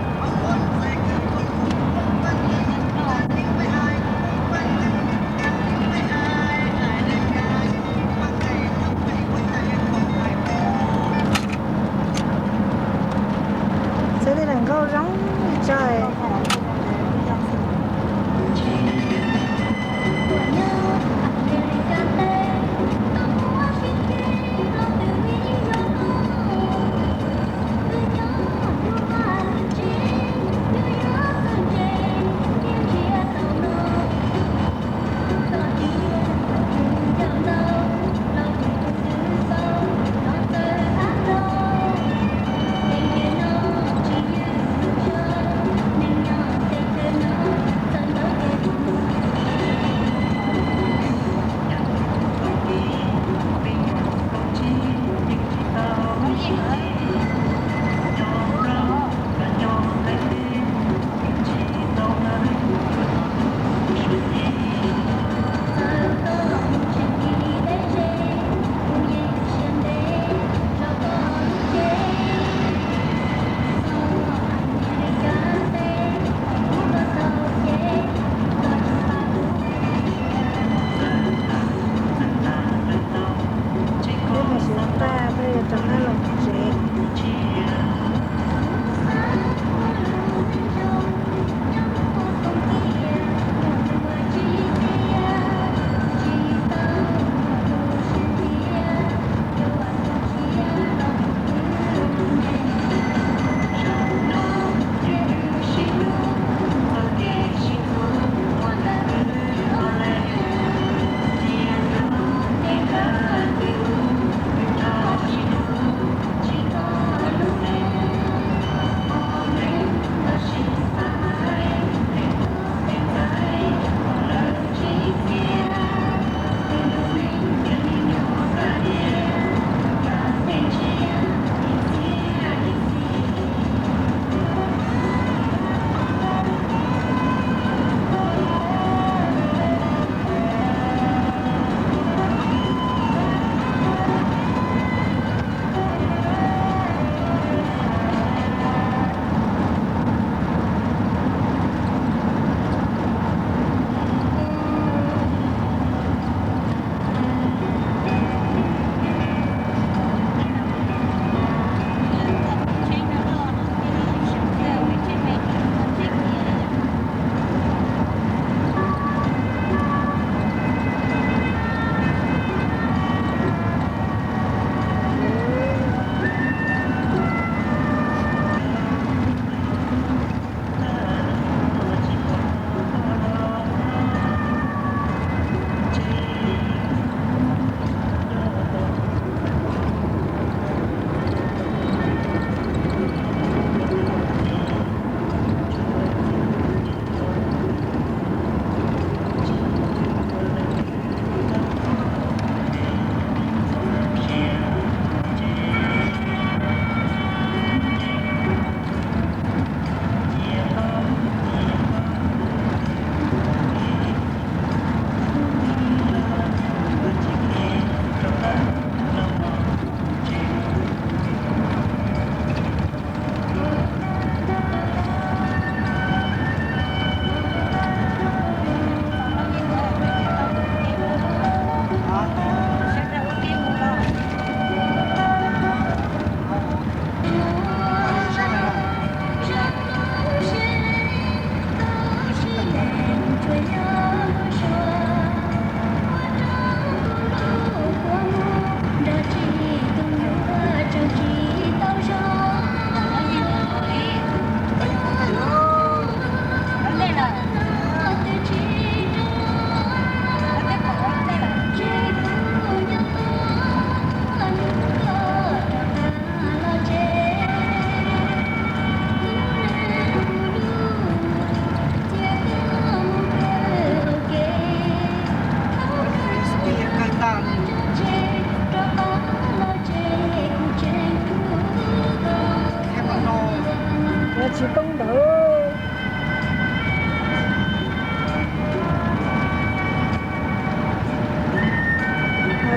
Txawv li lawm, nkauj zoo li tso.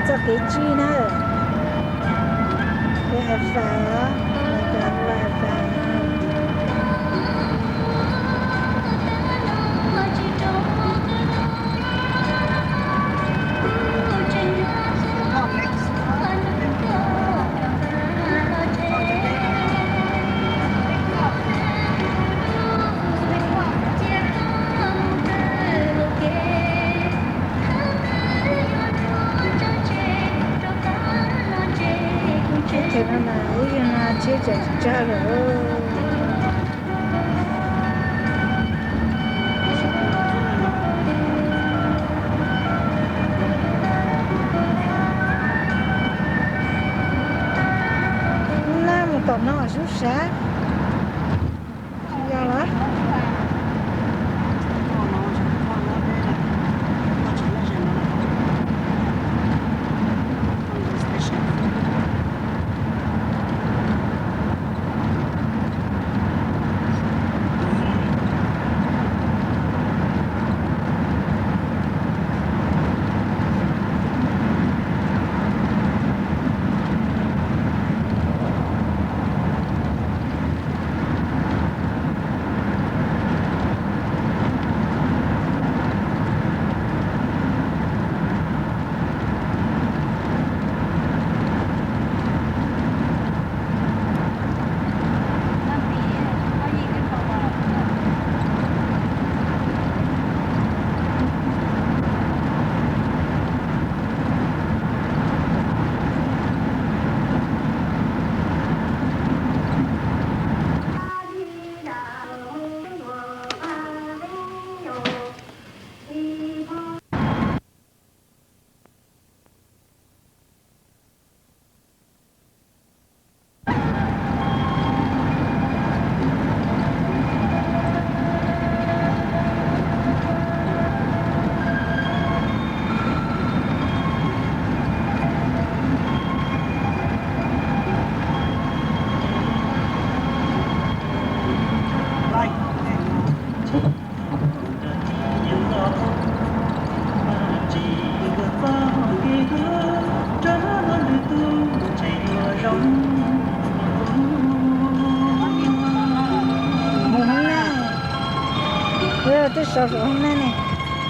Txoj kev tswj na, kev hais fais os, lawv cov hais fais. Teb chaws no mas ib yam no tsheb tseem tsag lawm. Lub nab mus tom no sub sab. Tsis yog los.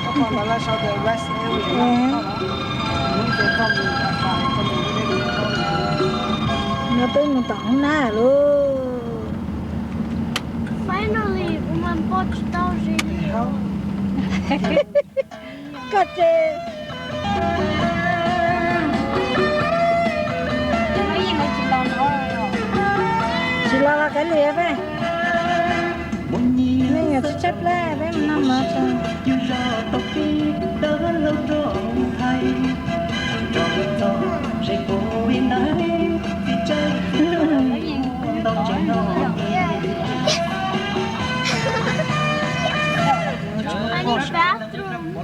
Mus hoob nab, twb sau hoob nab ne. No peb mus tom hoob nab lauj. Finally, ua mas npog tsis tau ze li. Koj ces tsis los los kav liam peb. Nej nyuam tsis tshaib plab peb mus noj mov tso. I need bathroom.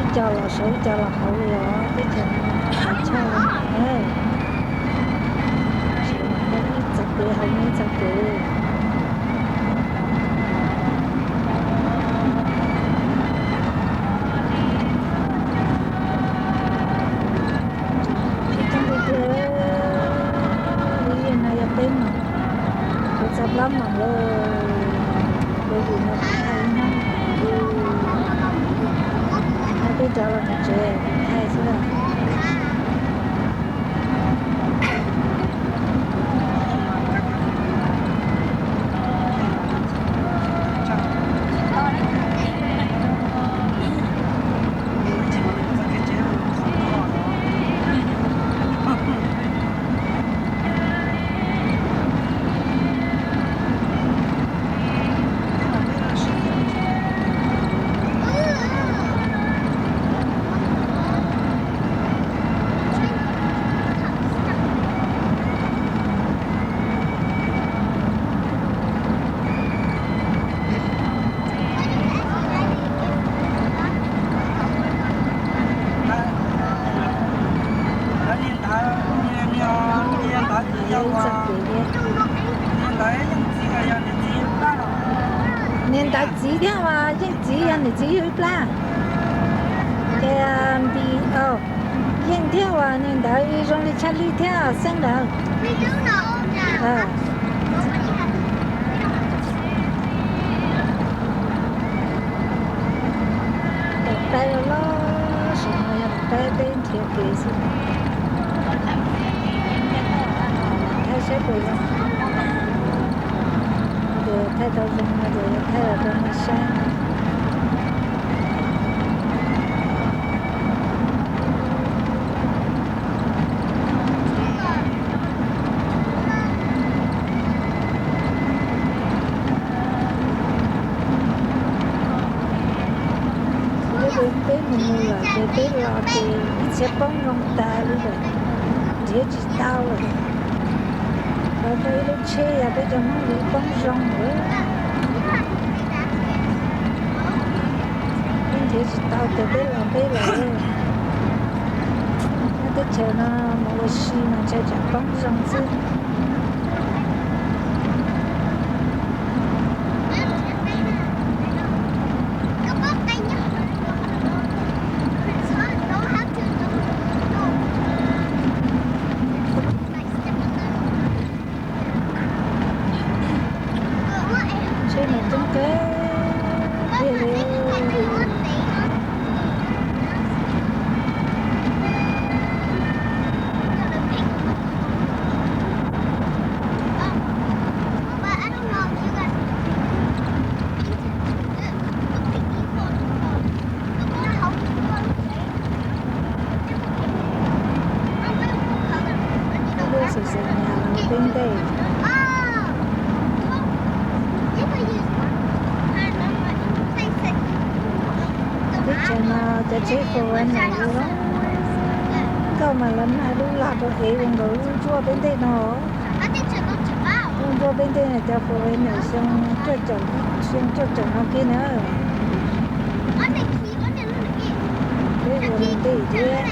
Ib co los saum ib co los hauv li os, teb chaws no tshaj li na. Saum no ib txoj kev, hauv no ib txoj kev. Tsis coob tiag tiag, ib yam no yog peb moos, kuv txog plaub moos lawm, kuv yim no kuv thaij ib hnub, no peb rov los mus tsev kuv thaij xwb. Niag ntawd txiv thiab mas yeej txiv yog niam txiv yug ib plab. Ces npis, yeej thiab uas niag ntawd zoo li Tshaj Lwj thiab xeeb ntawd. Tawm plaib loj loj, saum no yog plaib peb nrhiav kev xwb. Thaij saib puas zoo. Ces thaij tau zoo no ces thaij los rau nej saib. Peb mus mus lawm ces peb los ces ib txhia poob zoo tas li lawm, nrhiav tsis tau lawm. Los tau ib lub tsheb yog peb cov Hmoob li poob zoo lawm. Peb nrhiav tsis tau ces peb los peb lawm. Nyob teb chaws no mus ua si mas ntshai tsam poob zoo xwb. Tsheb mas coob kawg kiag li. Lub xwm xwm nyas los peb ntej. Teb chaws no cov tsheb four wheeler zoo nkauj mas lawv mag lub lag rau ev zoo nkaus lub ntsuab peb ntej no. Lub ntsuab peb ntej no cov four wheeler xyoo cuaj caum, xyoo cuaj caum no kiag na. Peb ua me ntej thiab.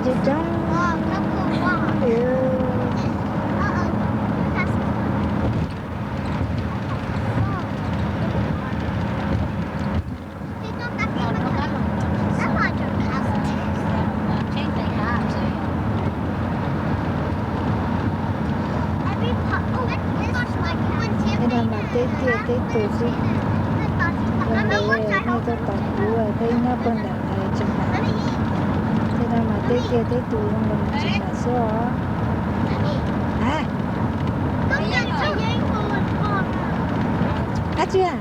Tsis coob. Tej no mas teb tiaj teb tus xwb. Los ntawd nej tuaj tos kuv, peb nyob puag nram ntawd tseem mam. Tej no mas teb tiaj teb tus zoo los tseem mam xwb os. A, dab tsi a?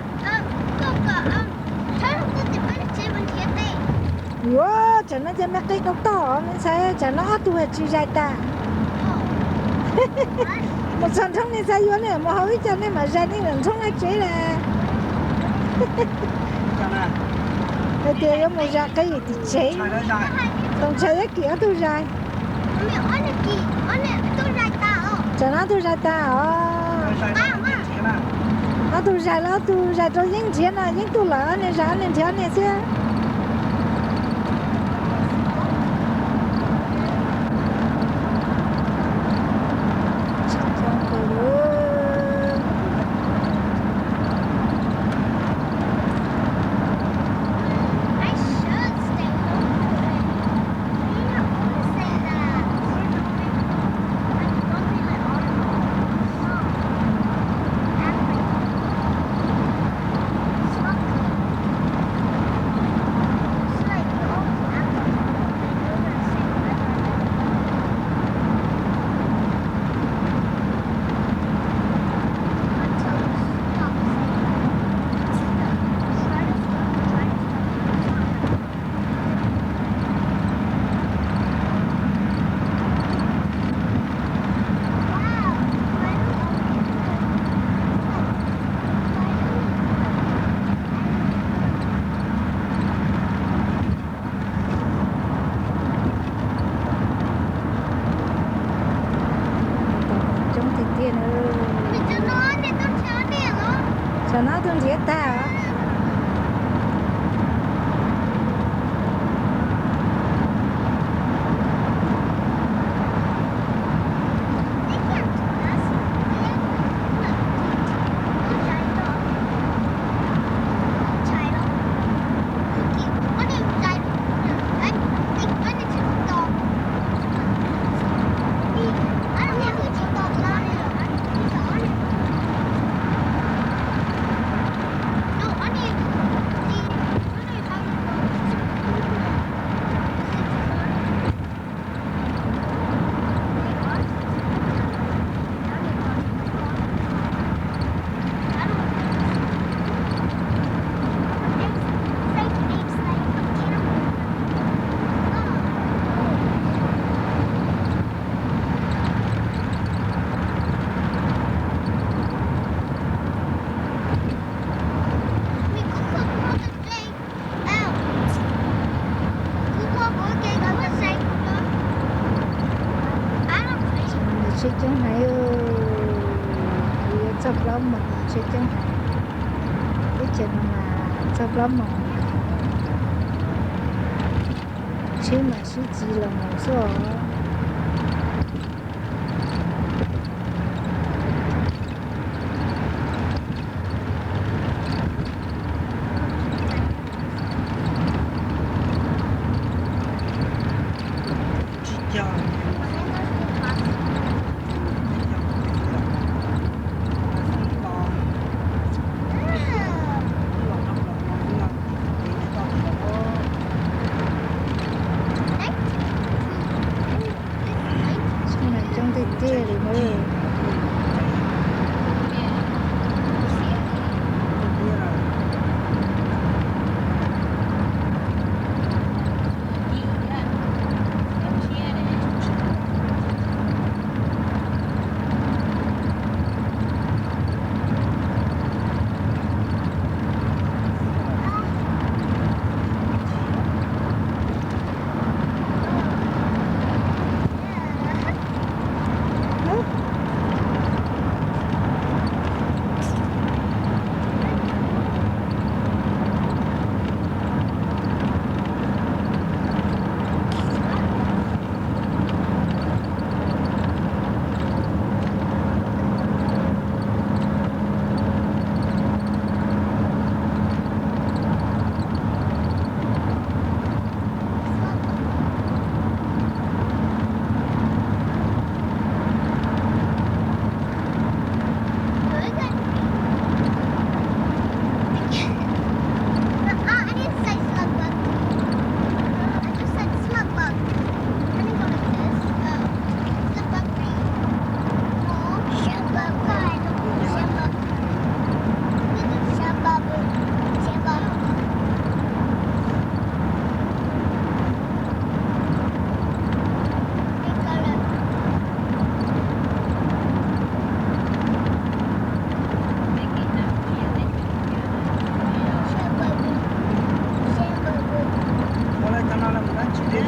Yuav, tsam no ces me qe dhau tog, me ntxhais, tsam no ob tug tsis zais tas. Mus txog nrhoob nej xav yuav nej mus hauv ib co nej mam zais nej lawm ntxhoob hauv tsev lawm. Hais tias yuav mus zais qe tim tsev, tus ntxhais thiab Kim ob tug zais. Tsam no ob tug zais tas os. Ob tug zais los ob tug zais rau Yeeb nrhiav no, Yeeb tuaj lawm ob niag zais, ob niag nrhiav ob niag xwb. Coob tiag tiag na. Tsam no ob tug nrhiav tag. Tsheb coob heev, kuv yuav txog plaub moos tsheb coob heev. Teb chaws no mas txog plaub moos tsheb mam sib txiv los mus xwb os.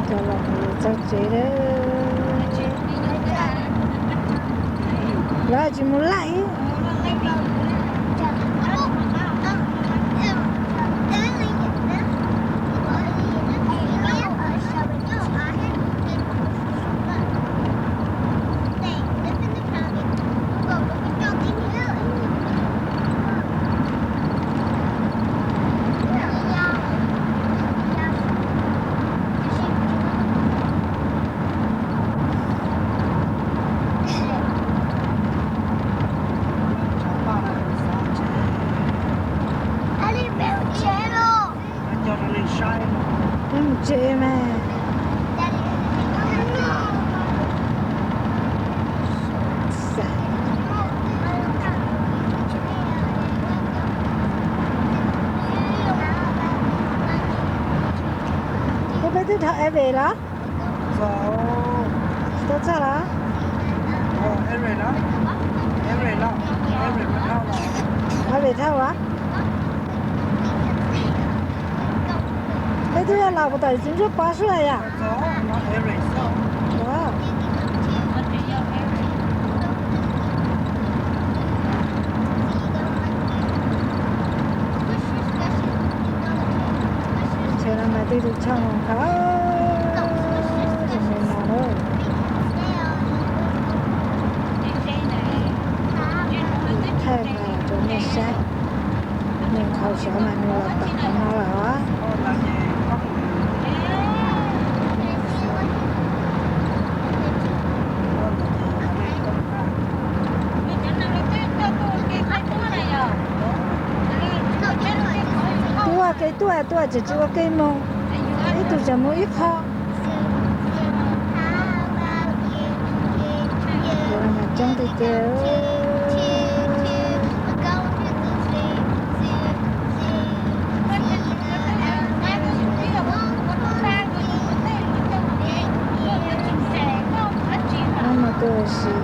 Cov los mus txog tsev lawm. Lawv tsis mus laij. Peb mus tsev mas. Ua peb twb dhau Ave los? Tsis tau txog los? Ave dhau los? Peb twb yog los puas tom txiv ntsuab pov sub yom? Ces no mas tej tus choj mus qhov me no lawm. Thaij mas rau nej saib, nws qhov xyov mas nws los tom qhov no lawm os. Tuaj kev tuaj, tuaj tseem tsis ua kev mus, ib tug tseem mus ib qho. Coob tiag tiag. Hnub no tuaj ua si,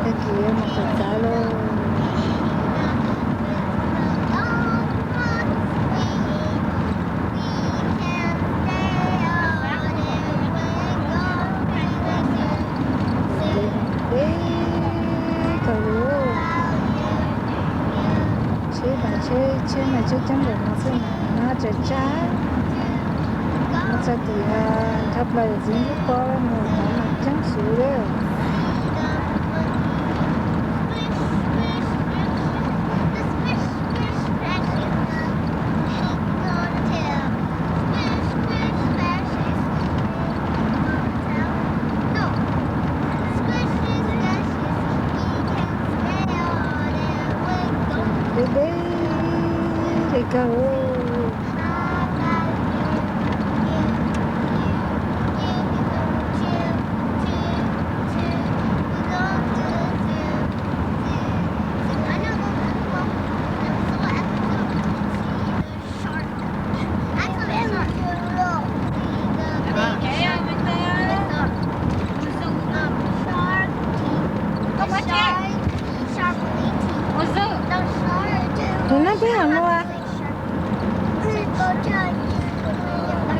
tag kis yuav mus tom txav lauj. Deb kawg li. Tsheb mas tsheb, tsheb mas tsheb coob npaum no xwb mas nab tsawg tsag. Mus txog tim dhau plaws yawm txiv Ntsuab Pov mus no mas coob xwb lawm. Deb deb li kawg. Tus no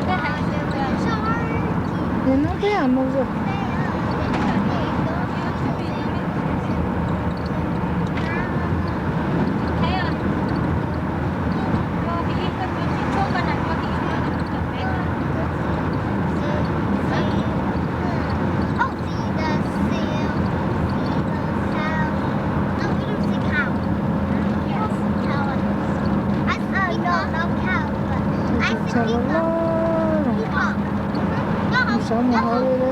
peb hais mus as. Tus no peb hais mus as. Txog loj loj, mus saum mus hauv li.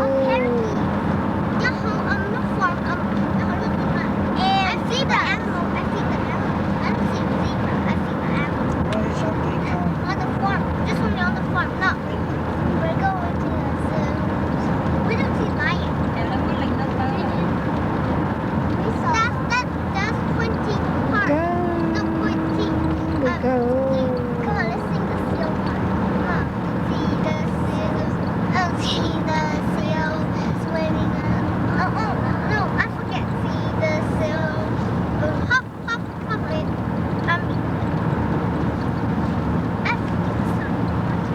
Kawg li kawg.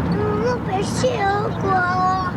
Peb mus pem siab kua.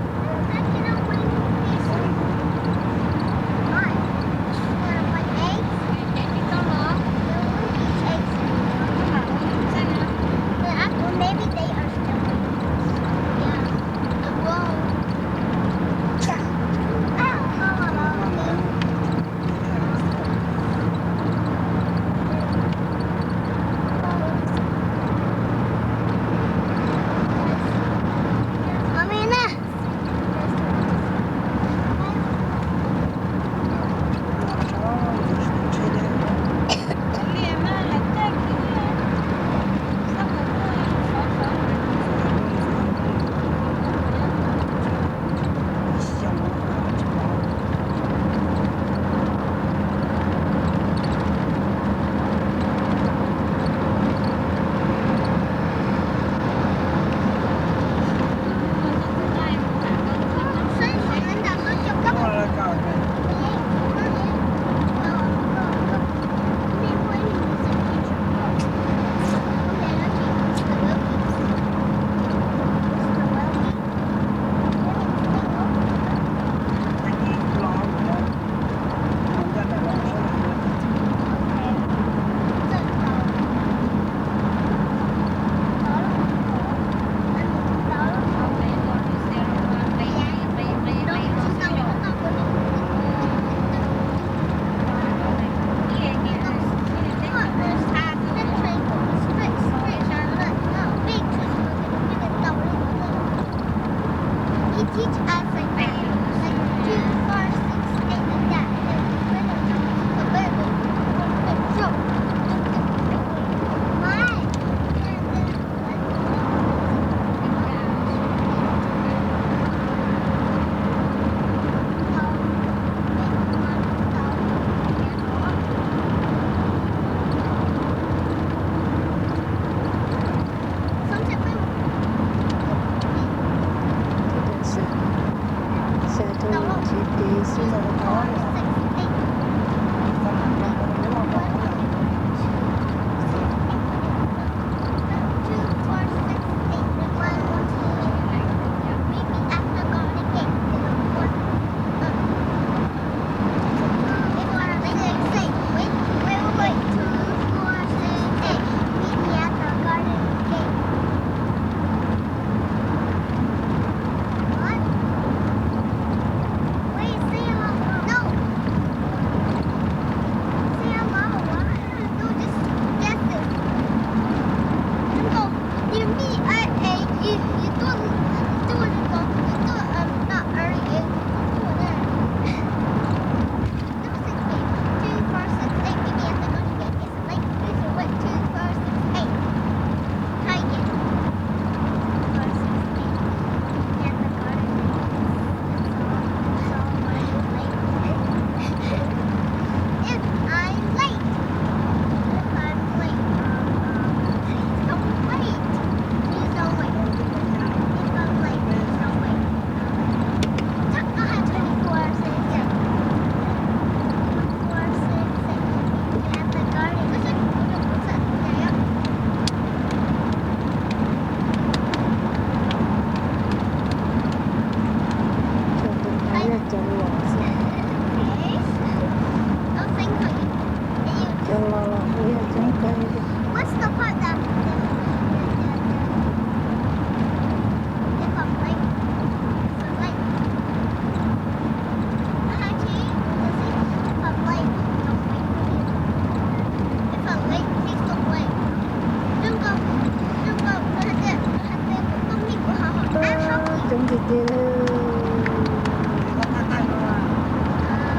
Ces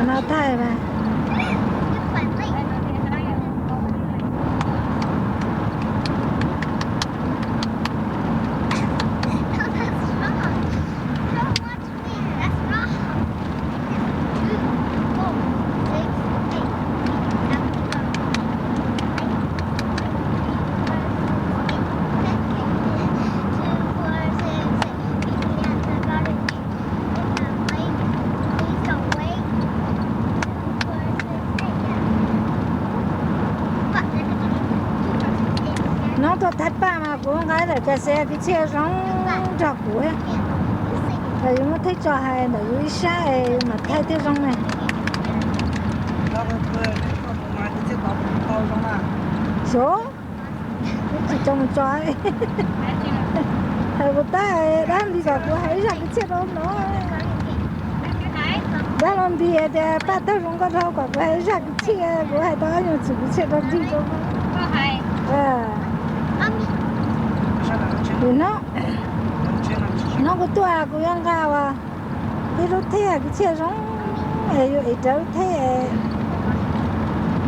no thaij mas. No tuaj thaij paj mas kuv nqa daim kas xes kwv txhiaj zoo nrog kuv. Yus muab thaij tso hais ntawm yus ib sab es mam thaij thiaj zoo ne. Xyov, tsis tso mus tso. Hais kuv tab dab li kom kuv hais ib zaj kwv txhiaj rau no. Dab los nti tias paj tawg zoo nkauj dhau kom kuv hais ib zaj kwv txhiaj, kuv hais tau ob nyuag txwm kwv txhiaj rau dig rau no. Nim no, nim no kuv tuaj kuv yuav nqa uas ib lub thej kwv txhiaj zoo es yuav ev rawv lub thej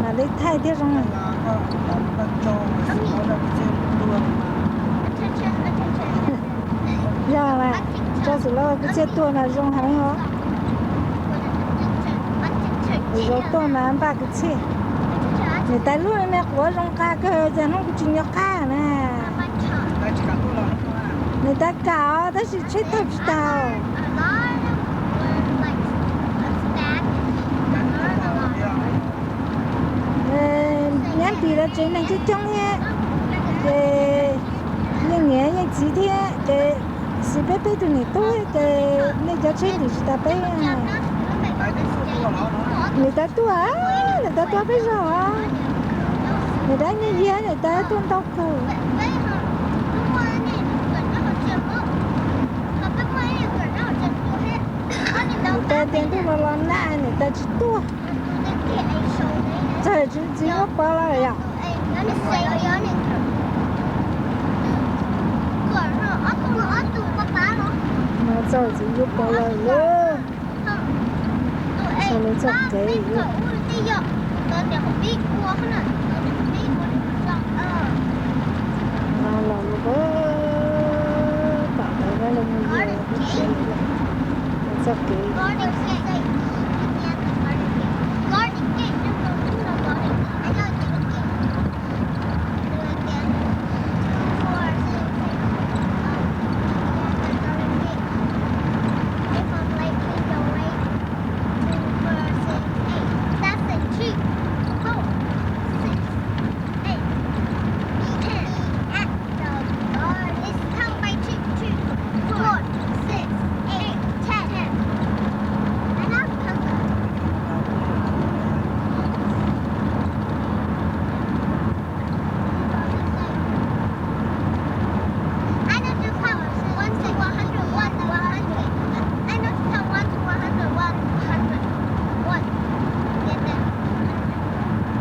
mam li thaij thiaj zoo. Yog mas, tso xwm lauj, kwv txhiaj tuaj mas zoo heev os. Zoo tuaj mas npaj kwv txhiaj. Niam tais lub me quav zoo qab kawg, cas hnub kuv tsis nco qab na. Niam tais kam os, tab sis tsheb tawg tsis tau. Nyab Npis lawv tsev neeg coob coob thiab, ces yeej niam yeej txiv thiab, ces xws peb peb tug niam tub, ces nej cov tsheb ntim tsis tas peb. Niam tais tuaj, niam tais tuaj peb zog os. Niam tais nyiag yiag, niam tais tuaj ntau kawg. Niam tais tias ntuj los los nag, niam tais tsis tuaj. Txawm txiv yuav pov lawm yom. No txawm txiv yuav pov lawm lauj. Txog lawv txoj kev. No los lawm, pom tau lawv mus yos lub tsev, lawv txoj kev.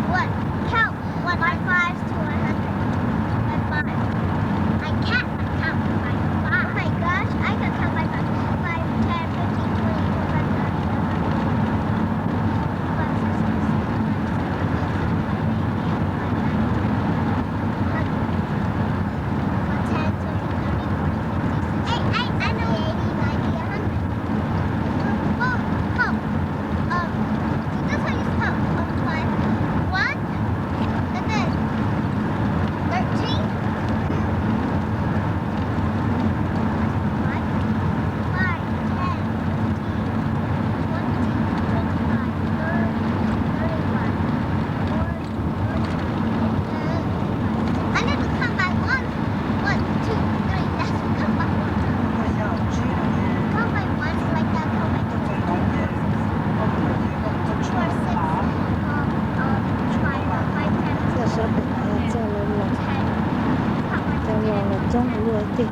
One, count. One, five to a hundred. One, five. I can't count by five. Oh my gosh, I can count by five. Five, ten, fifteen, twenty, twenty-five, thirty, thirty-five, forty, fifty, sixty, seventy, eighty, ninety, hundred. One, ten, twenty, thirty, forty, fifty, sixty, seventy, eighty, ninety, a hundred. Oh, oh. Um, so that's how you spell, um, five. One, and then thirteen. Five, five, ten, fifteen, twenty, twenty-five, thirty, thirty-five, forty, forty-five, fifty. I never count by one. One, two, three, that's count by one. Count by one like that, count by two. Four, six, um, um, five, five, ten, ten, count by ten. Cov los los coob ua luaj tiag.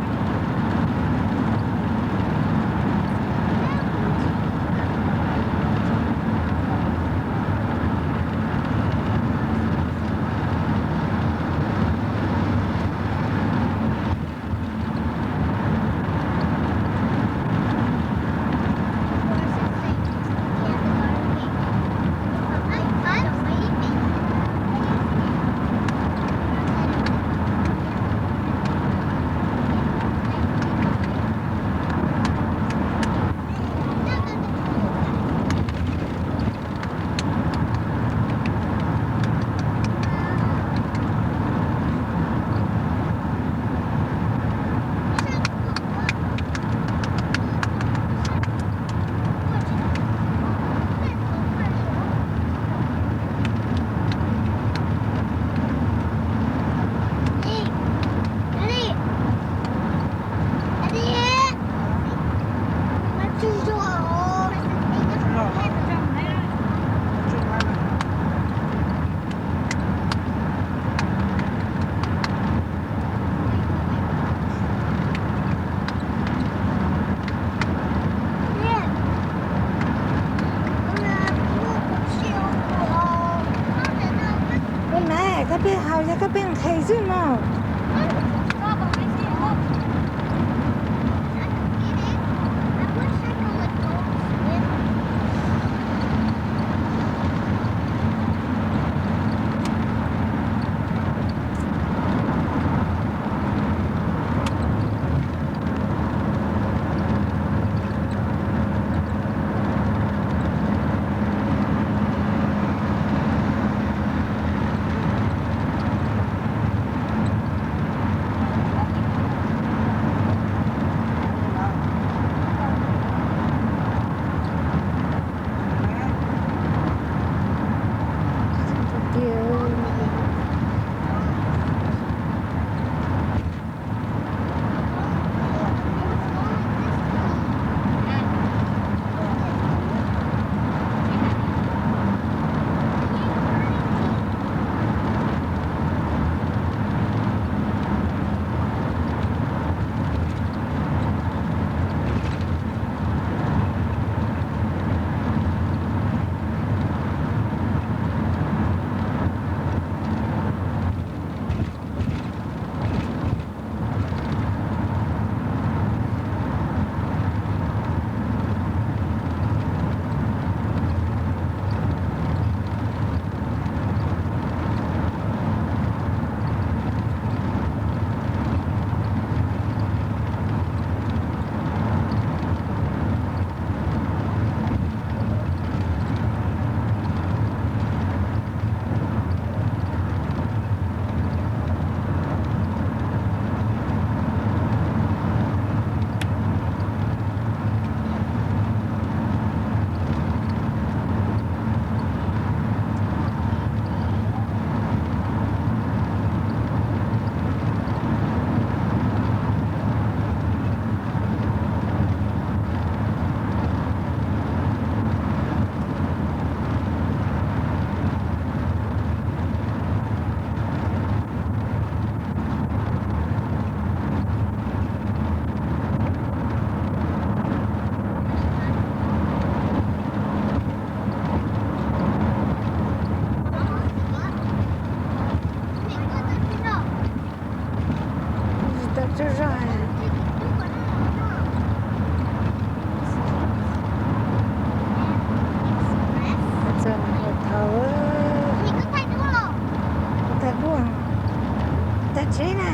Tsaug zog. Txog lawm thaum, thaum duaj, tag tsheb na.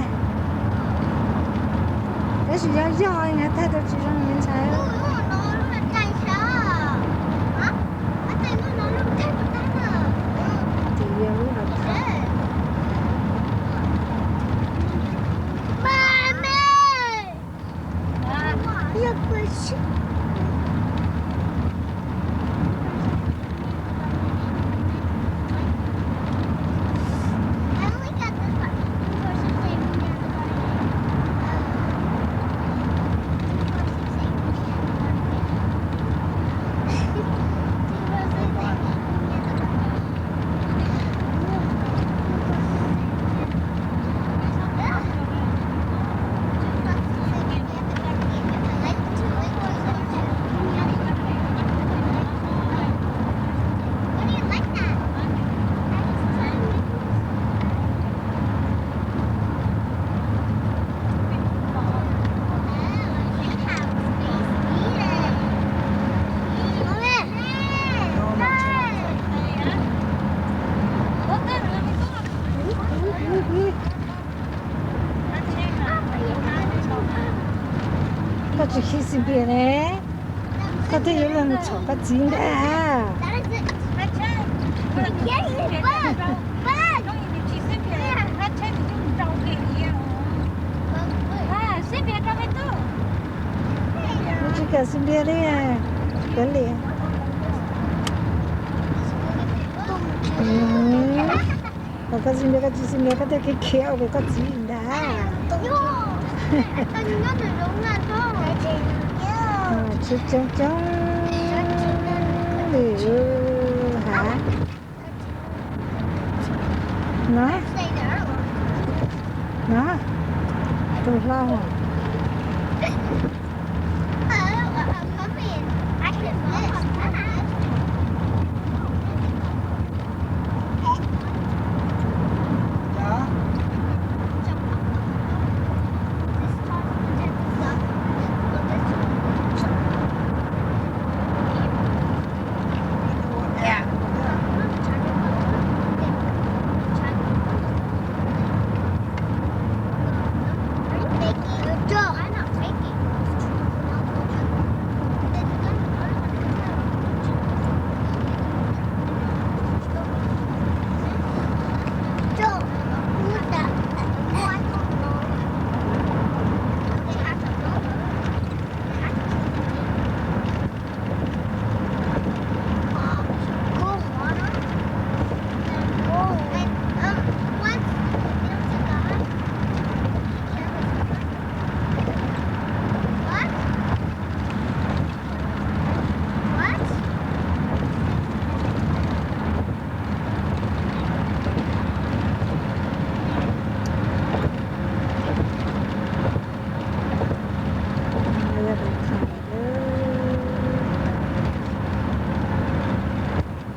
Tab sis yog yog li na thaum tsis zoo li ntxhais. Ces yog lub hauv thaum. Koj tsis khi xim piam ne, koj twb yuav los txhom koj txiv ntag. Tsis kam xim piam li, kav liam. Koj xim piam, koj tsis xim piam, koj twb khiav khiav ua koj txiv ntag. Tseeb tseeb li hav. No, no, tus hlob.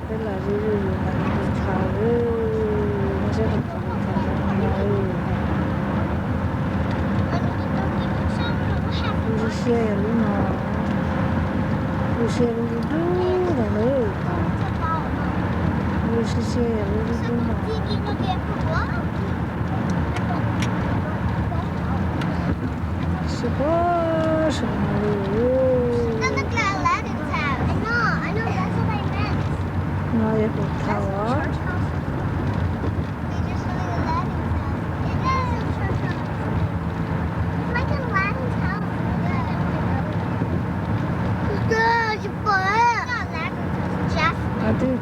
Peb los zuj zus yus mas yus tus thaum, saib tus thaum no. Lub siab siab yog lub no, lub siab lub dub dub no na. Lub siab siab yog lub dub dub no. Sib pab sib no li. No yog tus thaum os. Qhov twg?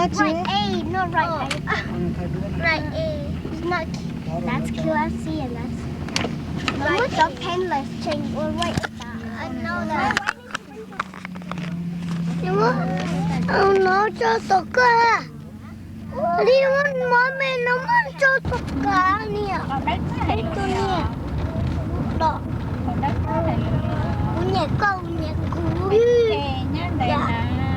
Right A, no right A. Right A. It's not. That's Q F C and that's. What's the painless chain? Or what is that? I know that. Hnub no tso tom koj. Li muab mov me no muab tso tom koj niam. Tus niam. Kuv nyiam koj, kuv nyiam kuv. Koj niam. Koj niam.